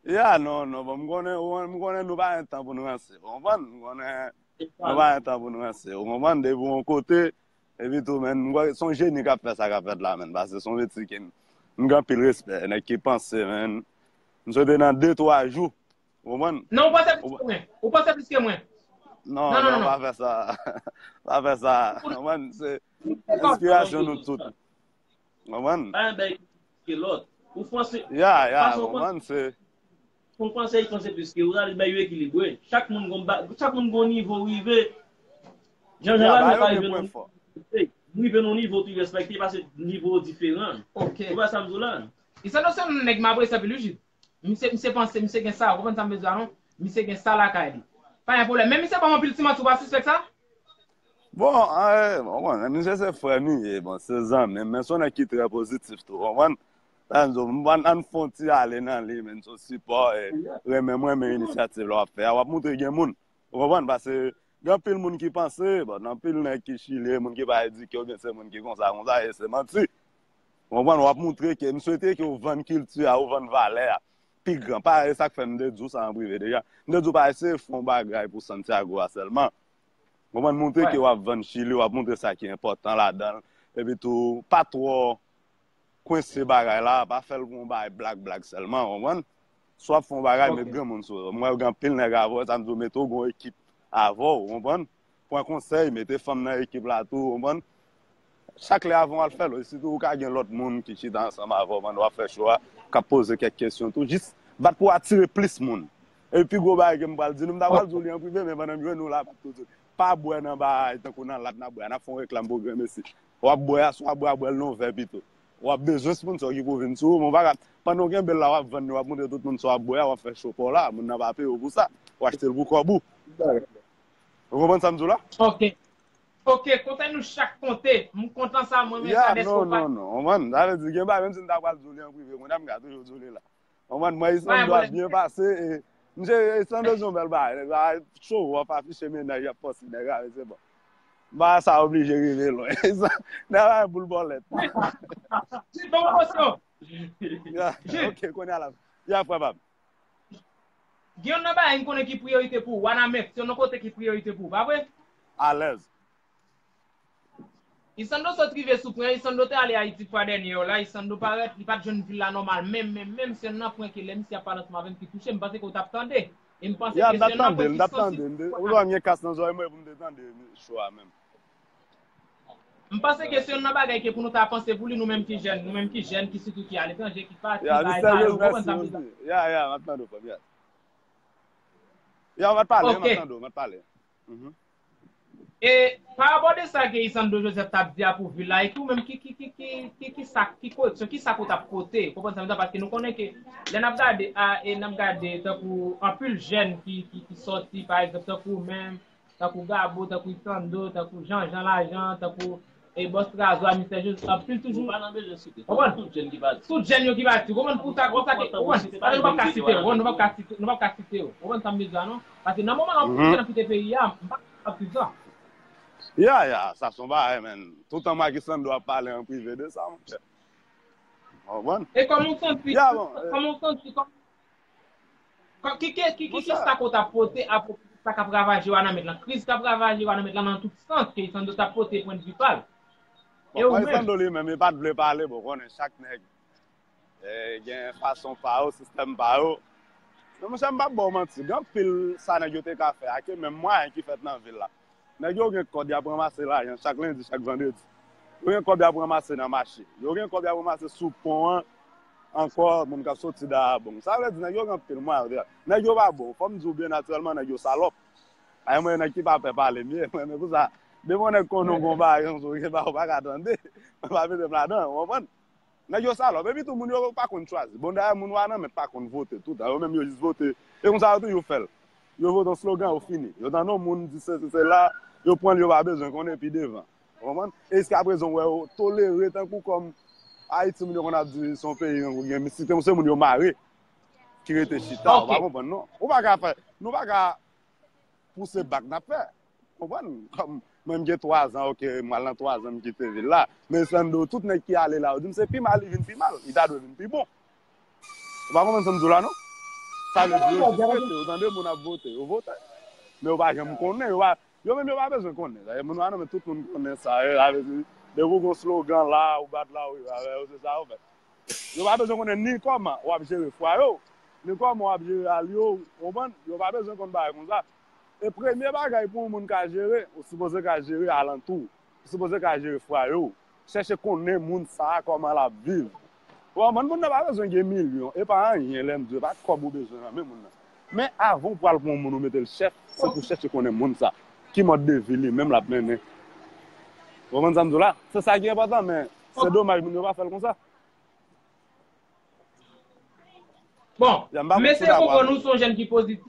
Ya, non, non, bon, m konnen, ou konn, m konnen nou pa gen tan pou n ranse, ou konprann? M konnen nou pa gen tan pou n ranse, ou konprann? Depi yon kote, epi tou, men, m kwè se yon jeni k ap fè sa k ap fèt la, men, paske se yon metye ke m, m gen anpil respè, nèg ki panse, men, m swete nan de, twa jou, ou konprann? Non, ou panse plis ke mwen. Ou panse plis ke mwen. Non, non, non, non, non, pa fè sa. Pa fè sa. Ou konprann? Se enspirasyon nou tout. Konprann? Pa yon bèy ke lòt. Ou panse, ya, ya, fason ou panse, konprann, se ou panse, li panse plis ke ou, sa vle di bèy yo ekilibre. Chak moun gon ba, chak moun gon nivo rive. Jan jan la, nou pa rive nan nivo. M rive nan nivo tou respekte, paske nivo diferan. Ok. Ou wè sa m di w la? Isandro se yon nèg m apresye anpil, wi, Jid. Misye, misye panse, misye gen sa, ou konprann sa m vle di a non? Misye gen sa lakay li. Pa gen pwoblèm. Men misye ban m anpil ti manti, ou pa sispèk sa? Bon, eh, bon, bon, misye se frè m li ye, bon, se zanmi m, men se yon nèg ki trè pozitif tou, ou konprann? Sa m di w, m, ann, ann fè yon ti ale nan li, men se yon sipò, e, renmen m renmen inisyativ la w ap fè a, w ap montre gen moun, ou konprann? Paske gen anpil moun ki panse, bon, anpil nèg ki chile, moun ki pa edike, oubyen se moun ki konsa, konsa, e se manti. Ou konprann? W ap montre ke, m swete ke w vann kilti a, ou vann valè a pi gran. Pa, e sa k fè m te di w sa an prive deja. M te di w pa eseye fè yon bagay pou Santiago a sèlman. Ou konprann? Montre ke w ap vann Chili, w ap montre sa ki enpòtan ladan l. Epi tou, pa twò kwense bagay la, pa fè l pou yon bagay blag blag sèlman, ou konprann? Si w ap fè yon bagay, met granmoun sou yo. M wè gen anpil nèg avè w, sa m di w, mete w gon ekip avè w, ou konprann? Pran konsèy, mete fanm nan ekip la tou, ou konprann? Chak lè avan w al fè l, sitou ou ka gen lòt moun ki chita ansanm avè w pandan w ap fè cho a, k ap poze kèk kesyon tou, jis bat pou w atire plis moun. Epi pi gwo bagay ke m pral di nou, m ta pral di w li an prive, men pandan m jwenn ou la, m ap tou di w, pa bwè nan bagay tankou nan lat n ap bwè a, n ap fè yon reklam pou granmesi. W ap bwè a, si w ap bwè a, bwè l nan yon vè pito. W ap bezwen sponsò ki pou vin sou ou, men w pa ka, pandan w kenbe l la, w ap vann li, w ap montre tout moun sa w ap bwè a, w ap fè cho pa w la, moun nan pa peye w pou sa, w achte l pou kòb ou. Ou konprann sa m di w la? Ok. Ok, konsèy nou chak konte. M kontan sa, mwen renmen sa, dèske w pa. Non, non, non, ou konprann? Sa vle di, gen bagay, menm si m ta pral di w li an prive, konnya m ka toujou di w li la. Ou konprann? Mwen, Isandro ap byen pase, e, misye, Isandro se yon bèl bagay, nèg la cho, w ap afiche mennaj, y ap fòse nèg la, men se bon. Bagay sa oblije rive lwen. Nèg la pou l bòlèt. Jid, ban m pwomosyon. Ya, ok, konnya la. Ya, frè pa m. Gen youn nan bagay m konnen ki priyorite pou ou, Wanament, se youn nan kote ki priyorite pou ou, pa vre? Alèz. Isandro sot rive sou pwen, Isandro te ale Ayiti fwa dènye yo la, Isandro parèt, li pa t jwenn vil la nòmal, menm, menm, menm, se youn nan pwen ke lè misye ap pale ansanm avè m ki touche m, m panse ke w t ap tande. E m panse ke se youn nan pwen ki sansib. Ou wè m gen kas nan zòrèy mwen pou m te tande cho a menm. M panse ke se youn nan bagay ke pou nou ta panse pou li, nou menm ki jèn, nou menm ki jèn, ki sitou ki aletranje, ki pati, bay pale, ou konprann sa m vle di? Ya, ya, m ap tande w, frè m, ya. Ya, m ap pale, m ap tande w, m ap pale. E, pa rapò de sa ke Isandro Joseph t ap di a pou vil la, e ki ou menm ki, ki, ki, ki, ki, ki sa, ki koreksyon, ki sa ke w t ap pote, ou konprann sa m vle di? Paske nou konnen ke lè n ap gade, a, e n ap gade tankou anpil jèn ki, ki, ki sòti, pa egzanp, tankou ou menm, tankou Gabo, tankou Isandro, tankou Jean, Jean Lajan, tankou, e, Bòs Razo a, Mistè Jezi, anpil toujou. Nou pa nan bezwen site. Konprann? Tout jèn ki pati. Tout jèn yo ki pati. Konprann? Pou sa, pou sa ke, konprann? Paske nou p ap ka site yo, konprann? Nou p ap ka site, nou p ap ka site yo. Konprann sa m vle di a, non? Paske nan moman la, anpil jèn ap kite peyi a, m pa kapab swiv sa. Ya, ya, sa se yon bagay, men. Toutan m ak Isandro ap pale an prive de sa, monchè. Konprann? E kòman w santi, kòman w santi, kòman Kò-, ki, ki, ki, ki, ki sa ke w t ap pote apwopo sa k ap ravaje Wanament lan? Kriz k ap ravaje Wanament lan nan tout sans ke Isandro t ap pote pwennvi pa l. E ou menm? Bon, Isandro li menm, li pa t vle pale, bon, konnen chak nèg, eh, gen fason pa yo, sistèm pa yo. Men monchè, m p ap ba w manti, gen anpil sa nèg yo te ka fè, ak menm mwayen ki fèt nan vil la. Nèg yo gen kòb y ap ranmase lajan chak lendi, chak vandredi. Yo gen kòb y ap ranmase nan mache. Yo gen kòb y ap ranmase sou pon an ankò, moun k ap soti Dayabong. Sa vle di nèg yo gen anpil mwayen yo te ka. Nèg yo pa bon. Fò m di w byen natirèlman, nèg yo salòp. Pa gen mwayen nèg ki pa pè pale m ye. Mwen, men pou sa, depi yon nèg konnen w gon bagay, yon bagay ou pa ka tande, mwen pa mete m ladan, ou konprann? Nèg yo salòp. Epi tou, moun yo pa konn chwazi. Bon, dayè, moun Wanament pa konn vote toutan. Yo menm, yo jis vote. E konsa yo toujou fè l. Yo vote yon slogan, yo fini. Yo tande yon moun di sesi, sela, yo pran l, yo pa bezwen konnen pi devan. Ou konprann? E jiskaprezan, w wè yo tolere tankou kòm Ayiti, moun yo konn ap di se yon peyi, gen mistik, se moun yo mare ki rete chita. Ou pa konprann, non? Ou pa ka fè, nou pa ka pouse bak n ap fè. Konprann? Kòm mwen, m gen twa zan, ok, m al nan twa zan, m kite vil la. Men Sando, tout nèg ki ale la, yo di m se pi mal li vin pi mal. Li ta dwe vin pi bon. Ou pa konprann sa m di w la, non? Sa vle di yo jis rete, yo tande moun ap vote, yo vote. Men yo pa janm konnen, yo pa, yo menm yo pa bezwen konnen. Sa vle di moun pa nan men tout moun konnen sa, yo, sa vle di, depi w gon slogan la, ou bat la, ou yo, se sa yo fè. Yo pa bezwen konnen ni kòman w ap jere fwaye w, ni kòman w ap jere alye w, ou konprann? Yo pa bezwen konn bagay konsa. E premye bagay pou yon moun ka jere, ou sipoze ka jere alantou w. Ou sipoze ka jere fwaye w. Chèche konnen moun sa a kòman l ap viv. Ou konprann? Moun nan pa bezwen gen milyon. E pa anyen lè m di w, e pa kòb ou bezwen nan men moun nan. Men avan w pral pran yon moun ou mete l chèf, se pou chèche konnen moun sa. Ki mòd de vi li menm l ap mennen. Ou konprann sa m di w la? Se sa ki enpòtan, men se domaj moun yo pa fè l konsa. Bon, mesye Koko, nou se yon jèn ki pozitif.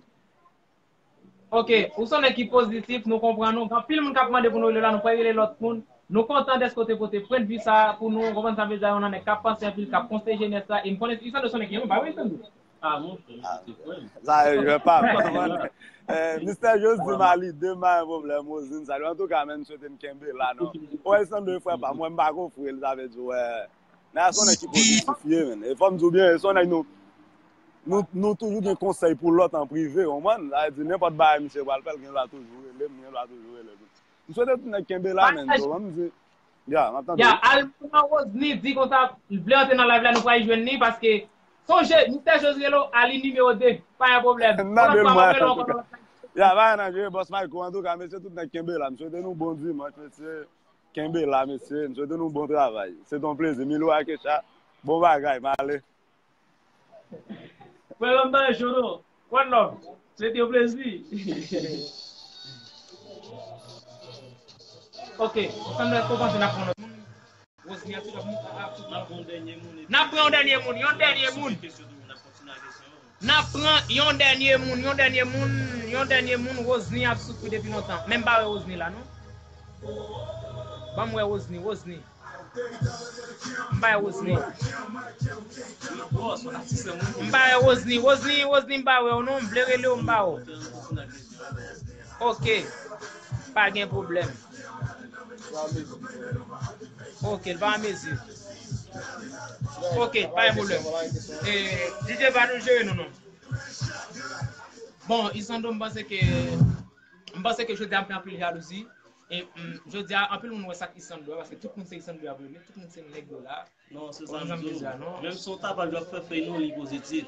Ok, ou se yon nèg ki pozitif, nou konprann ou. Gen anpil moun k ap mande pou nou rele w la, nou pral rele lòt moun. Nou kontan dèske w te pote pwennvi sa a pou nou, ou konprann sa m vle di a, yon nèg k ap panse anpil, k ap konseye jenès la, e m konnen Lisandro se yon nèg ki renmen, pa vre, Lisandro? Ah, mon frè, se frè m. Sa, je pa. Mistè Jozim a li de ma yon pwoblèm, Rosine, sa. Antouka, men, m swete n kenbe la, non. Ou wè, Lisandro, frè pa mwen, m pa gon frè, sa vle di, wè. Nèg la se yon nèg ki pozitif ye, men. E fò m di w byen, e se yon nèg nou, nou, nou toujou gen konsèy pou lòt an prive, w konprann? Sa vle di, nenpòt bagay misye pral fè, l gen dwa toujou rele m, m gen dwa toujou rele l. M swete tout nèg kenbe la, men, so, ban m di, ya, m ap tande. Ya, al pran Rosny, di konsa, l vle antre nan live la, nou pral jwenn li, paske, sonje, Mistè Jozrelo, a li nimewo de, pa gen pwoblèm. N ap rele mwen, antouka. Ya, pa gen anyen, bòs Mayko, antouka, mesye, tout nèg kenbe la, m swete nou bon dimanch, mesye. Kenbe la, mesye. M swete nou bon travay. Se te yon plezi. Milo Akesha, bon bagay, m ale. Frè m bay cho non. One love. Se te yon plezi. Ok. Sanble èske w panse n ap pran lòt moun? Rosny ap sou ap sou. N ap pran yon dènye moun. N ap pran yon dènye moun. Yon dènye moun. N ap pran yon dènye moun, yon dènye moun, yon dènye moun. Rosny ap soufri depi lontan. Men m pa wè Rosny la, non. Ban m wè Rosny, Rosny. M pa wè Rosny. M pa wè Rosny, Rosny, Rosny, m pa wè w, non. M vle rele w, m pa wè w. Ok. Pa gen pwoblèm. Ok, l pa an mezi. Ok, pa gen pwoblèm. E, DJ va nou jere nou, non. Bon, Isandro, m panse ke, m panse ke jodi a m fè anpil jalouzi. E, mm, jodi a, anpil moun wè sa k Isandro a, paske tout moun se Isandro y ap rele, tout moun se nèg yo la. Non, se sa m di w. Menm si w tapaj w ap fè fèy non, li pozitif.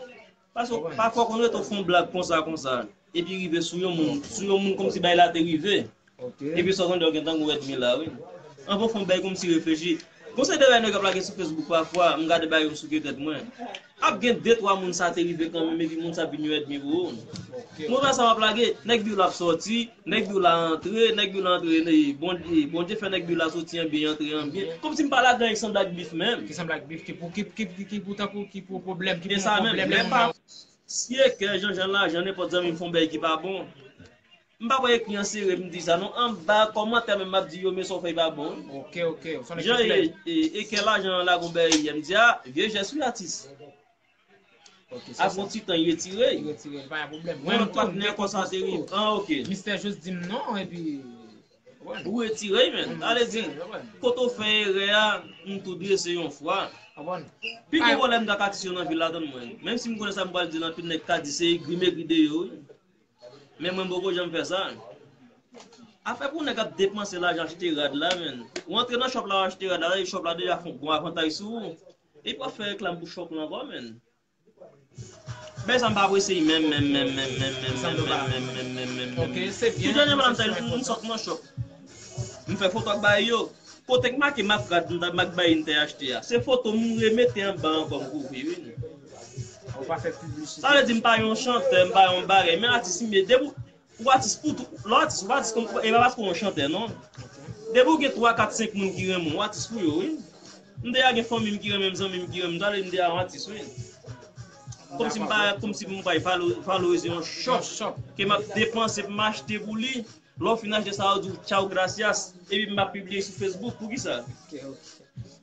Paske pafwa w konn rete w fè yon blag konsa, konsa. Epi rive sou yon moun, sou yon moun kòmsi bagay la te rive. Epi sa w tande w gen tankou èdmi la, wi. Anvan w fè yon bagay kòmsi reflechi. Gon seri de bagay nèg ap lage sou Facebook pafwa, m gade bagay yo m souke tèt mwen. Ap gen de twa moun sa te rive kanmenm, epi moun sa ap vin yon èdmi pou ou. Mwen wè sa w ap lage, nèg di w l ap sòti, nèg di w l a antre, nèg di w l a antre, Bondye, Bondye fè nèg di w l a sòti an byen, antre an byen. Kòmsi m pa lage anyen san blag bif menm. Ki san blag bif, ki pou, ki, ki, ki, ki pou tankou, ki pou pwoblèm, ki pou pwoblèm, lè moun nan. Si e kè, Janjan, lajan, nenpòt zanmi m fè yon bagay ki pa bon. M pa kwè ekri an sere m di sa non. Anba kòmantè menm m ap di yo men sa w fè pa bon. Ok, ok. Jan e, e, e kè lajan an la gon bèy yè m di a, vye jès wi atis. Ap gon ti tan y retire y. Mwen patnè konsa te rive. An ok. Mistè jis di m non epi. Ou retire y menn. Ale di kote w fè erè a, m tou drese yon fwa. Pi gwo pwoblèm m t ak atis yo nan vil la tann mwen. Menm si m konnen sa m pral di l anpil nèg ka di se egri m egri de yo wi. Men mwen m poko janm fè sa. Afè pou nèg ap depanse lajan achte rad la menn. Ou antre nan shop la ou achte rad la, shop la deja fè yon bon avantaj sou ou. Epi w ap fè reklam pou shop la ankò menn. Bèy sa m pa apresye menm menm menm menm menm menm menm menm menm menm menm menm. Tou dènye mwa m sòt nan shop. M fè foto ak bagay yo. Kote k make mak rad m t ap mak bagay m te achte a. Se foto m remete anba ankò m kouvri wi. Sa vle di m pa yon chantè, m pa yon bagay, men atis m ye. Depi w atis pou tou, lè w atis, ou pa atis kòm, e pa paske w yon chantè non. Depi w gen twa, kat, senk moun ki renmen w, ou atis pou yo wi. M deja gen fanmi m ki renmen m, zanmi m ki renmen m, sa vle di m deja yon atis wi. Kòmsi m pa, kòmsi pou m pa valorize yon shop ke m ap depanse pou m achte pou li. Lè w fin achte sa, w di w tchaw, gracias, epi m ap pibliye sou Facebook. Poukisa?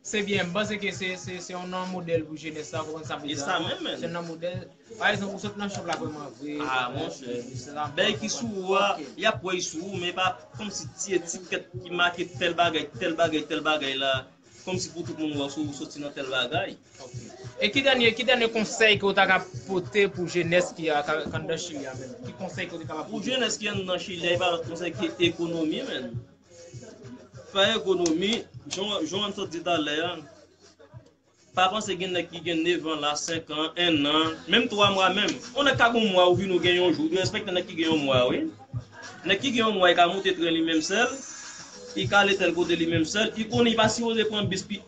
Se byen, m panse ke se, se, se yon non modèl pou jenès la, ou konprann sa m vle di a? Se yon non modèl. Pa egzanp, ou sot nan shop la vrèman vre. Ah, monchè. Bèy ki sou ou a, y ap wè y sou ou, men pa kòmsi ti etikèt ki make tèl bagay, tèl bagay, tèl bagay la. Kòmsi pou tout moun wè w sou ou soti nan tèl bagay. E ki dènye, ki dènye konsèy ke w ta ka pote pou jenès ki a, ka, k anndan Chili a menm? Ki konsèy ke w te kapab pote? Pou jenès ki anndan Chili a, e pa lòt konsèy ke ekonomi, menn. Fè ekonomi, jan, jan w sot di talè a. Pa panse gen nèg ki gen nèf an la, senk an, en an, menm twa mwa menm. On nèg ka gen yon mwa ou vin ou gen yon jou, ou dwe respekte nèg ki gen yon mwa, wi. Nèg ki gen yon mwa, li ka monte tren li menm sèl, li ka ale tèl kote li menm sèl, li konnen li pa sipoze pran bis pi,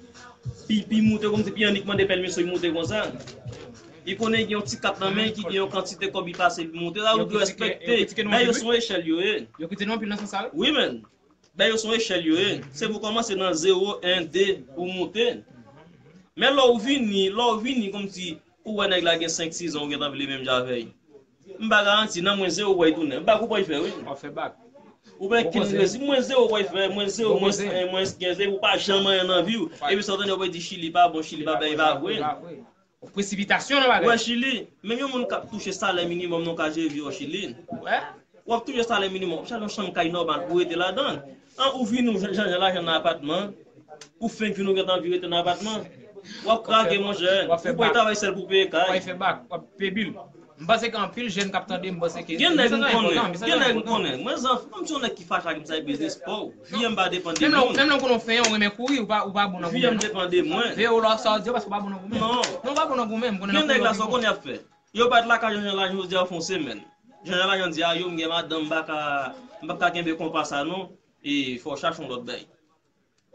pi, pi moute kòmsi pi annik mande pèmiso li moute konsa. Li konnen li gen yon ti kat nan men, ki gen yon kantite kòb li pase li moute, la ou dwe respekte. Bèl yo se yon echèl yo ye. Yo kritike nou anpil nan sans sa, wi. Wi, menn. Bèl yo se yon echèl yo ye. Se pou kòmanse nan zewo, en, de, ou moute. Men lè w vini, lè w vini kòmsi ou wè nèg la gen senk, sis an, ou gentan vle menm jan avè l. M pa garanti, nan mwen zewo w pral tounen. M pa kou pral fè, wi. W ap fè bak. Ou pral kin rezi, mwen zewo w pral fè, mwen zewo, mwen en, mwen kenz, epi ou pa janm anyen nan vi w. Epi sa w tande w pral di Chili pa bon, Chili pa bay, pa vre. Presipitasyon nan bagay. Wè Chili, menm yon moun k ap touche salè minimòm nan kaje vi w Chili. Wè. W ap touche salè minimòm, w ap chache yon chanm kay nòmal pou w rete ladan. An ou vini ou jan, jan, jan lajan nan apatman, ou fenk vini ou gentan anvi rete nan apatman. W ap krake monchè, ou pral travay sèl pou peye kay. W ap fè bak, w ap peye bil. M panse ke anpil jèn k ap tande, m panse ke gen nèg m konnen, gen nèg m konnen. Mwen zanfan, m se yon nèg ki fache ak m sa e biznis pa w. Vi an m pa depann de moun. Menm lè w konnen w fenyen, ou renmen kouri, ou pa, ou pa bon nan goumen. Vi an m depann de mwen. Veye w lò sa w di yo paske w pa bon nan goumen. Non. Non, w pa bon nan goumen, m konnen nan kouri. Gen nèg la sa w konnen y ap fè. Yo pa t lakay Jan Jan Lajan jodi a fè yon semèn. Jan Jan Lajan di, a yo m gen madanm, m pa ka, m p ap ka kenbe konpa sa non. E fò w chache yon lòt bay.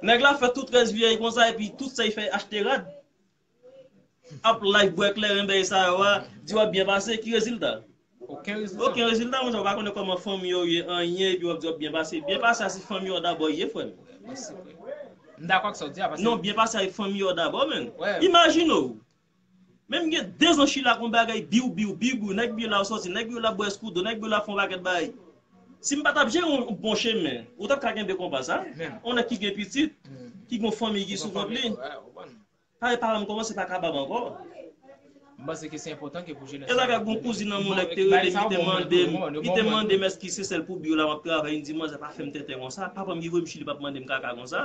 Nèg la fè tout rès vi a konsa epi tout sa l fè achte rad. Ap live bwè kleren bay sa yo a, di w ap byen pase, ki rezilta? Okenn rezilta. Okenn rezilta, monchè, ou pa konnen kòman fanmi yo ye, anyen, epi w ap di w ap byen pase. Byen pase a se fanmi yo dabò ye, frè m. M dakò ak sa w di a, paske non, byen pase a se fanmi yo dabò, menn. Imajine w, menm gen de zan Chili ak yon bagay biw, biw, biw, biw, nèg biw la sòti, nèg biw la bwè Escudo, nèg biw la fè yon pakèt bagay. Si m pa t ap jere yon bon chemen, ou t ap ka kenbe konpa sa? On nèg ki gen pitit, ki gen yon fanmi ki sou kont li. Pare paran m kòmanse pa kapab ankò. M panse ke se enpòtan ke pou jenès la. E la gen yon kouzin nan mwen ki te rele m, ki te mande m, ki te mande m èske se sèl pou biw la m ap travay, m di manzè pa fè m tenten konsa, papa m ki voye m Chili p ap mande m kaka konsa.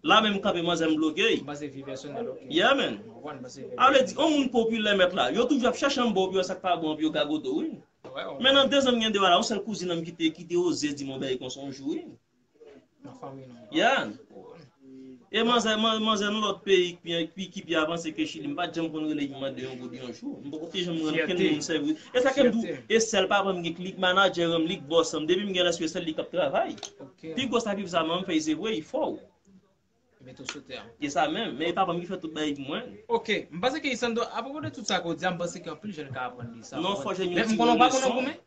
La menm kanpe manzè m bloke. M panse vi pèsonèl, ok. Yeah, man. Mwen konprann, m panse vi. A vle di, yon moun popilè mèt la, yo toujou ap chache anba w pou yo sa k pa bon pou yo gagote w, wi. Men nan de zan m gen deyò la, yon sèl kouzin nan m ki te, ki te oze di m yon bagay konsa yon jou, wi. Nan fanmi nou. Yeah. E manzè, man-, manzè nan lòt peyi ki, ki, ki pi avanse ke Chili, m pa t janm konn rele li mande yon goud yon jou. M poko te janm rann kenn moun sèvis. E sa ke m di w, e sèl papa m gen k li k manadjè an m, li k bòs an m. Depi m gen lespri, e sèl li k ap travay. Pi gwo sakrifis sa manman m fè, se vre, li fò. Li mete w sou tè a. E sa menm, men e papa m ki fè tout bagay pou mwen. Ok, m panse ke Isandro, apwopo de tout sa ke w di a, m panse ke anpil jèn ka aprann de sa. Non, fò jèn yo tire leson. M konnen w pa konn goumen.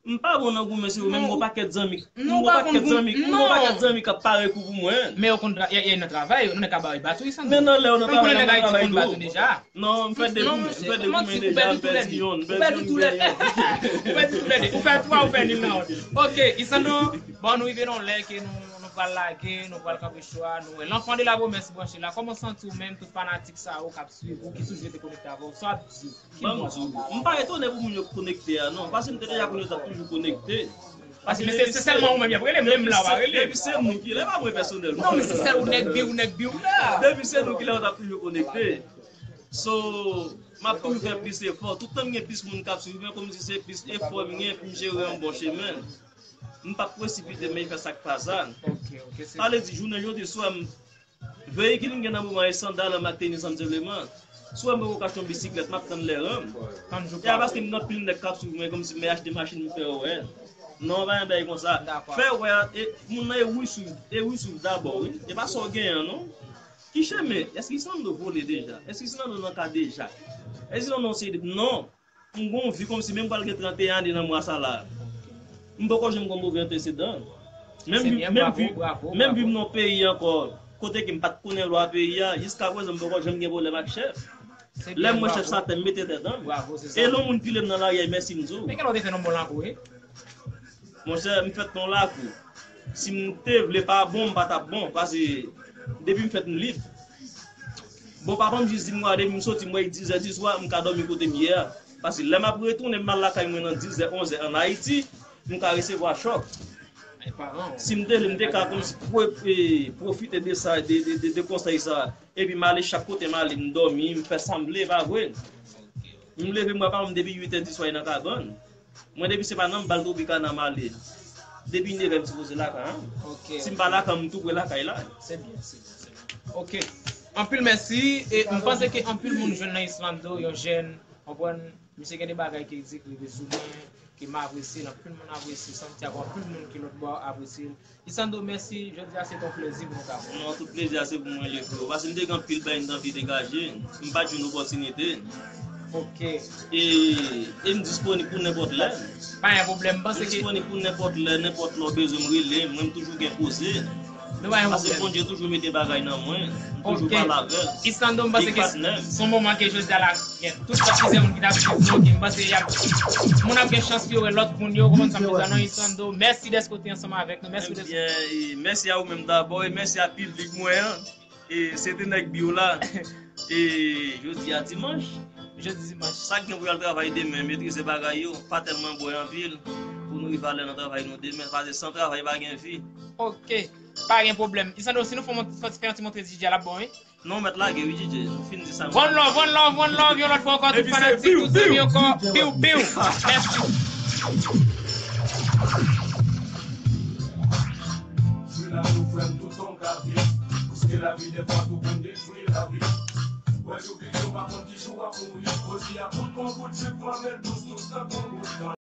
M pa bon nan goumen, se vre, men m gon pakèt zanmi. M gon pakèt zanmi, m gon pakèt zanmi k ap pare kou pou mwen. Men yo konn, y a, y a nan travay, yo nan ka bay batou, Isandro. Men nan lè yo nan travay, yo nan travay tou. Non, m fè de goumen, m fè de goumen deja, m pèdi youn, m pèdi youn, m pèdi youn. Ou pèdi tou lè de. Ou fè twa, ou fè nil nan wòt. Ok, Isandro, bon, nou rive nan yon lè ke nou, nou pral lage, nou pral kanpe cho a, nou wè. L'enfant de la promesse branche la. Kòman w santi w menm, tout fanatik sa yo k ap swiv ou, ki toujou rete konekte avè w, sa w ap di? Ban m di w, m pa etone pou moun yo konekte a, non. Paske m te deja konn yo t ap toujou konekte. Paske se, se sèlman ou menm y ap rele, menm la w pa rele. Depi se nou ki la, e pa mwen pèsonèlman. Non, men se sèl ou nèg bi, ou nèg bi, ou la. Depi se nou ki la, yo t ap toujou konekte. So, m ap toujou fè plis efò. Tout tan m gen plis moun k ap swiv mwen, kòmsi se plis efò m gen pou m jere yon bon chemen. M p ap presipite, men fè sa k pa sa. Sa vle di, jounen jodi swa, m Veyikil m gen nan moman e sandal an m ak tenis an m senpleman. Si w wè m poko ka achte yon bisiklèt, m ap tann lè an. E a paske m gen anpil nèg k ap swiv mwen kòmsi m achte machin m fè yo wè. Non, pa gen bagay konsa. Fè wè, e, moun nan e wi swiv, e wi swiv dabò, wi. E pa sa w genyen an, non. Ki chemen? Èske Isandro vole deja? Èske Isandro nan ka deja? Èske Isandro se, non. M gon vi kòmsi menm pral gen trannteyen ane nan mwa sa la. M poko janm gon move antesedan. Menm vi, menm vi, menm vi m nan peyi ankò, kote ke m pa t konnen lwa peyi a, jiskaprezan m poko janm gen pwoblèm ak chèf. Lè m wè chèf sa atè, m mete tèt an m. E lè yon moun pile m nan lari a, mèsi m di w. Men kèlè w te fè nan bon lakou, wi? Monchè, m fèt nan lakou. Si m te vle pa bon, m pa t ap bon. Paske depi m fèt, m lib. Bon, papa m jis di m, wa, depi m soti, m wè l dizè di swa, m ka dòmi kote m ye a. Paske lè m ap retounen, m al lakay mwen nan dizè, onzè ann Ayiti, m ka resevwa chòk. Si m te vle, m te ka kòmsi pwo- e, pwofite de sa, de, de, de, de konsèy sa. Epi m ale chak kote m ale, m dòmi, m fè sa m vle, pa vre? M leve, m wè pa m depi uit è di swa nan kabann. Mwen, depi se pa nan m bal Tropicana m ale. Depi nevè m sipoze lakay an. Si m pa lakay an, m tou pre lakay la. Se byen, se byen, se byen. Ok. Anpil mèsi. E m panse ke anpil moun jwenn nan Islando, yon jèn, konprann, misye gen de bagay ke li di ki rive sou mwen, ke m apresye l, anpil moun apresye Santiago, anpil moun ki lòt bò apresye l. Islando, mèsi. Jodi a se te yon plezi pou nou ta wè. Non, tout plezi a se pou mwen, le freo. Paske m te gen anpil bagay m te anvi degaje. M pa t jwenn opòtinite. Ok. E, e m disponib pou nenpòt lè. Pa gen pwoblèm. M panse ke disponib pou nenpòt lè, nenpòt lè w bezwen m rele m. Mwen, m toujou gen koze. Nou pa gen pwoblèm. Paske Bondye toujou mete bagay nan mwen. M toujou pale avè l. Islando, m panse ke se yon moman ke jodi a la, gen tout kantite moun ki t ap swiv nou, ki m panse y ap, moun ap gen chans pou yo wè lòt moun yo, konprann sa m di a non, Islando. Mèsi dèske w te ansanm avèk nou. Mèsi dèske. Ebyen, e, mèsi a ou menm dabò, e mèsi a piblik mwen an. E, se te nèg Bio la. E, jodi a dimanch. Jodi dimanch. Sa k gen pou y al travay demen, metrize bagay yo, pa tèlman bwè anpil, pou nou rive alèz nan travay nou demen, paske san travay pa gen vi. Ok, pa gen pwoblèm. Islando, si nou fè yon, fè yon ti montre D J a, l ap bon, wi. Non, mèt lage, wi, D J. Nou fin di sa. One love, one love, one love, yon lòt fwa ankò, tout fanatik, tout zanmi ankò. Piw, piw. Mèsi. Jwi lavi, frè m, toutan w ka viv. Paske lavi, dèfwa, tou konn detwi lavi. Wè jou pito, pa konn ki jou w ap mouri. Jodi a, kout kon kout sik, pran men dous, dous, tankou gout.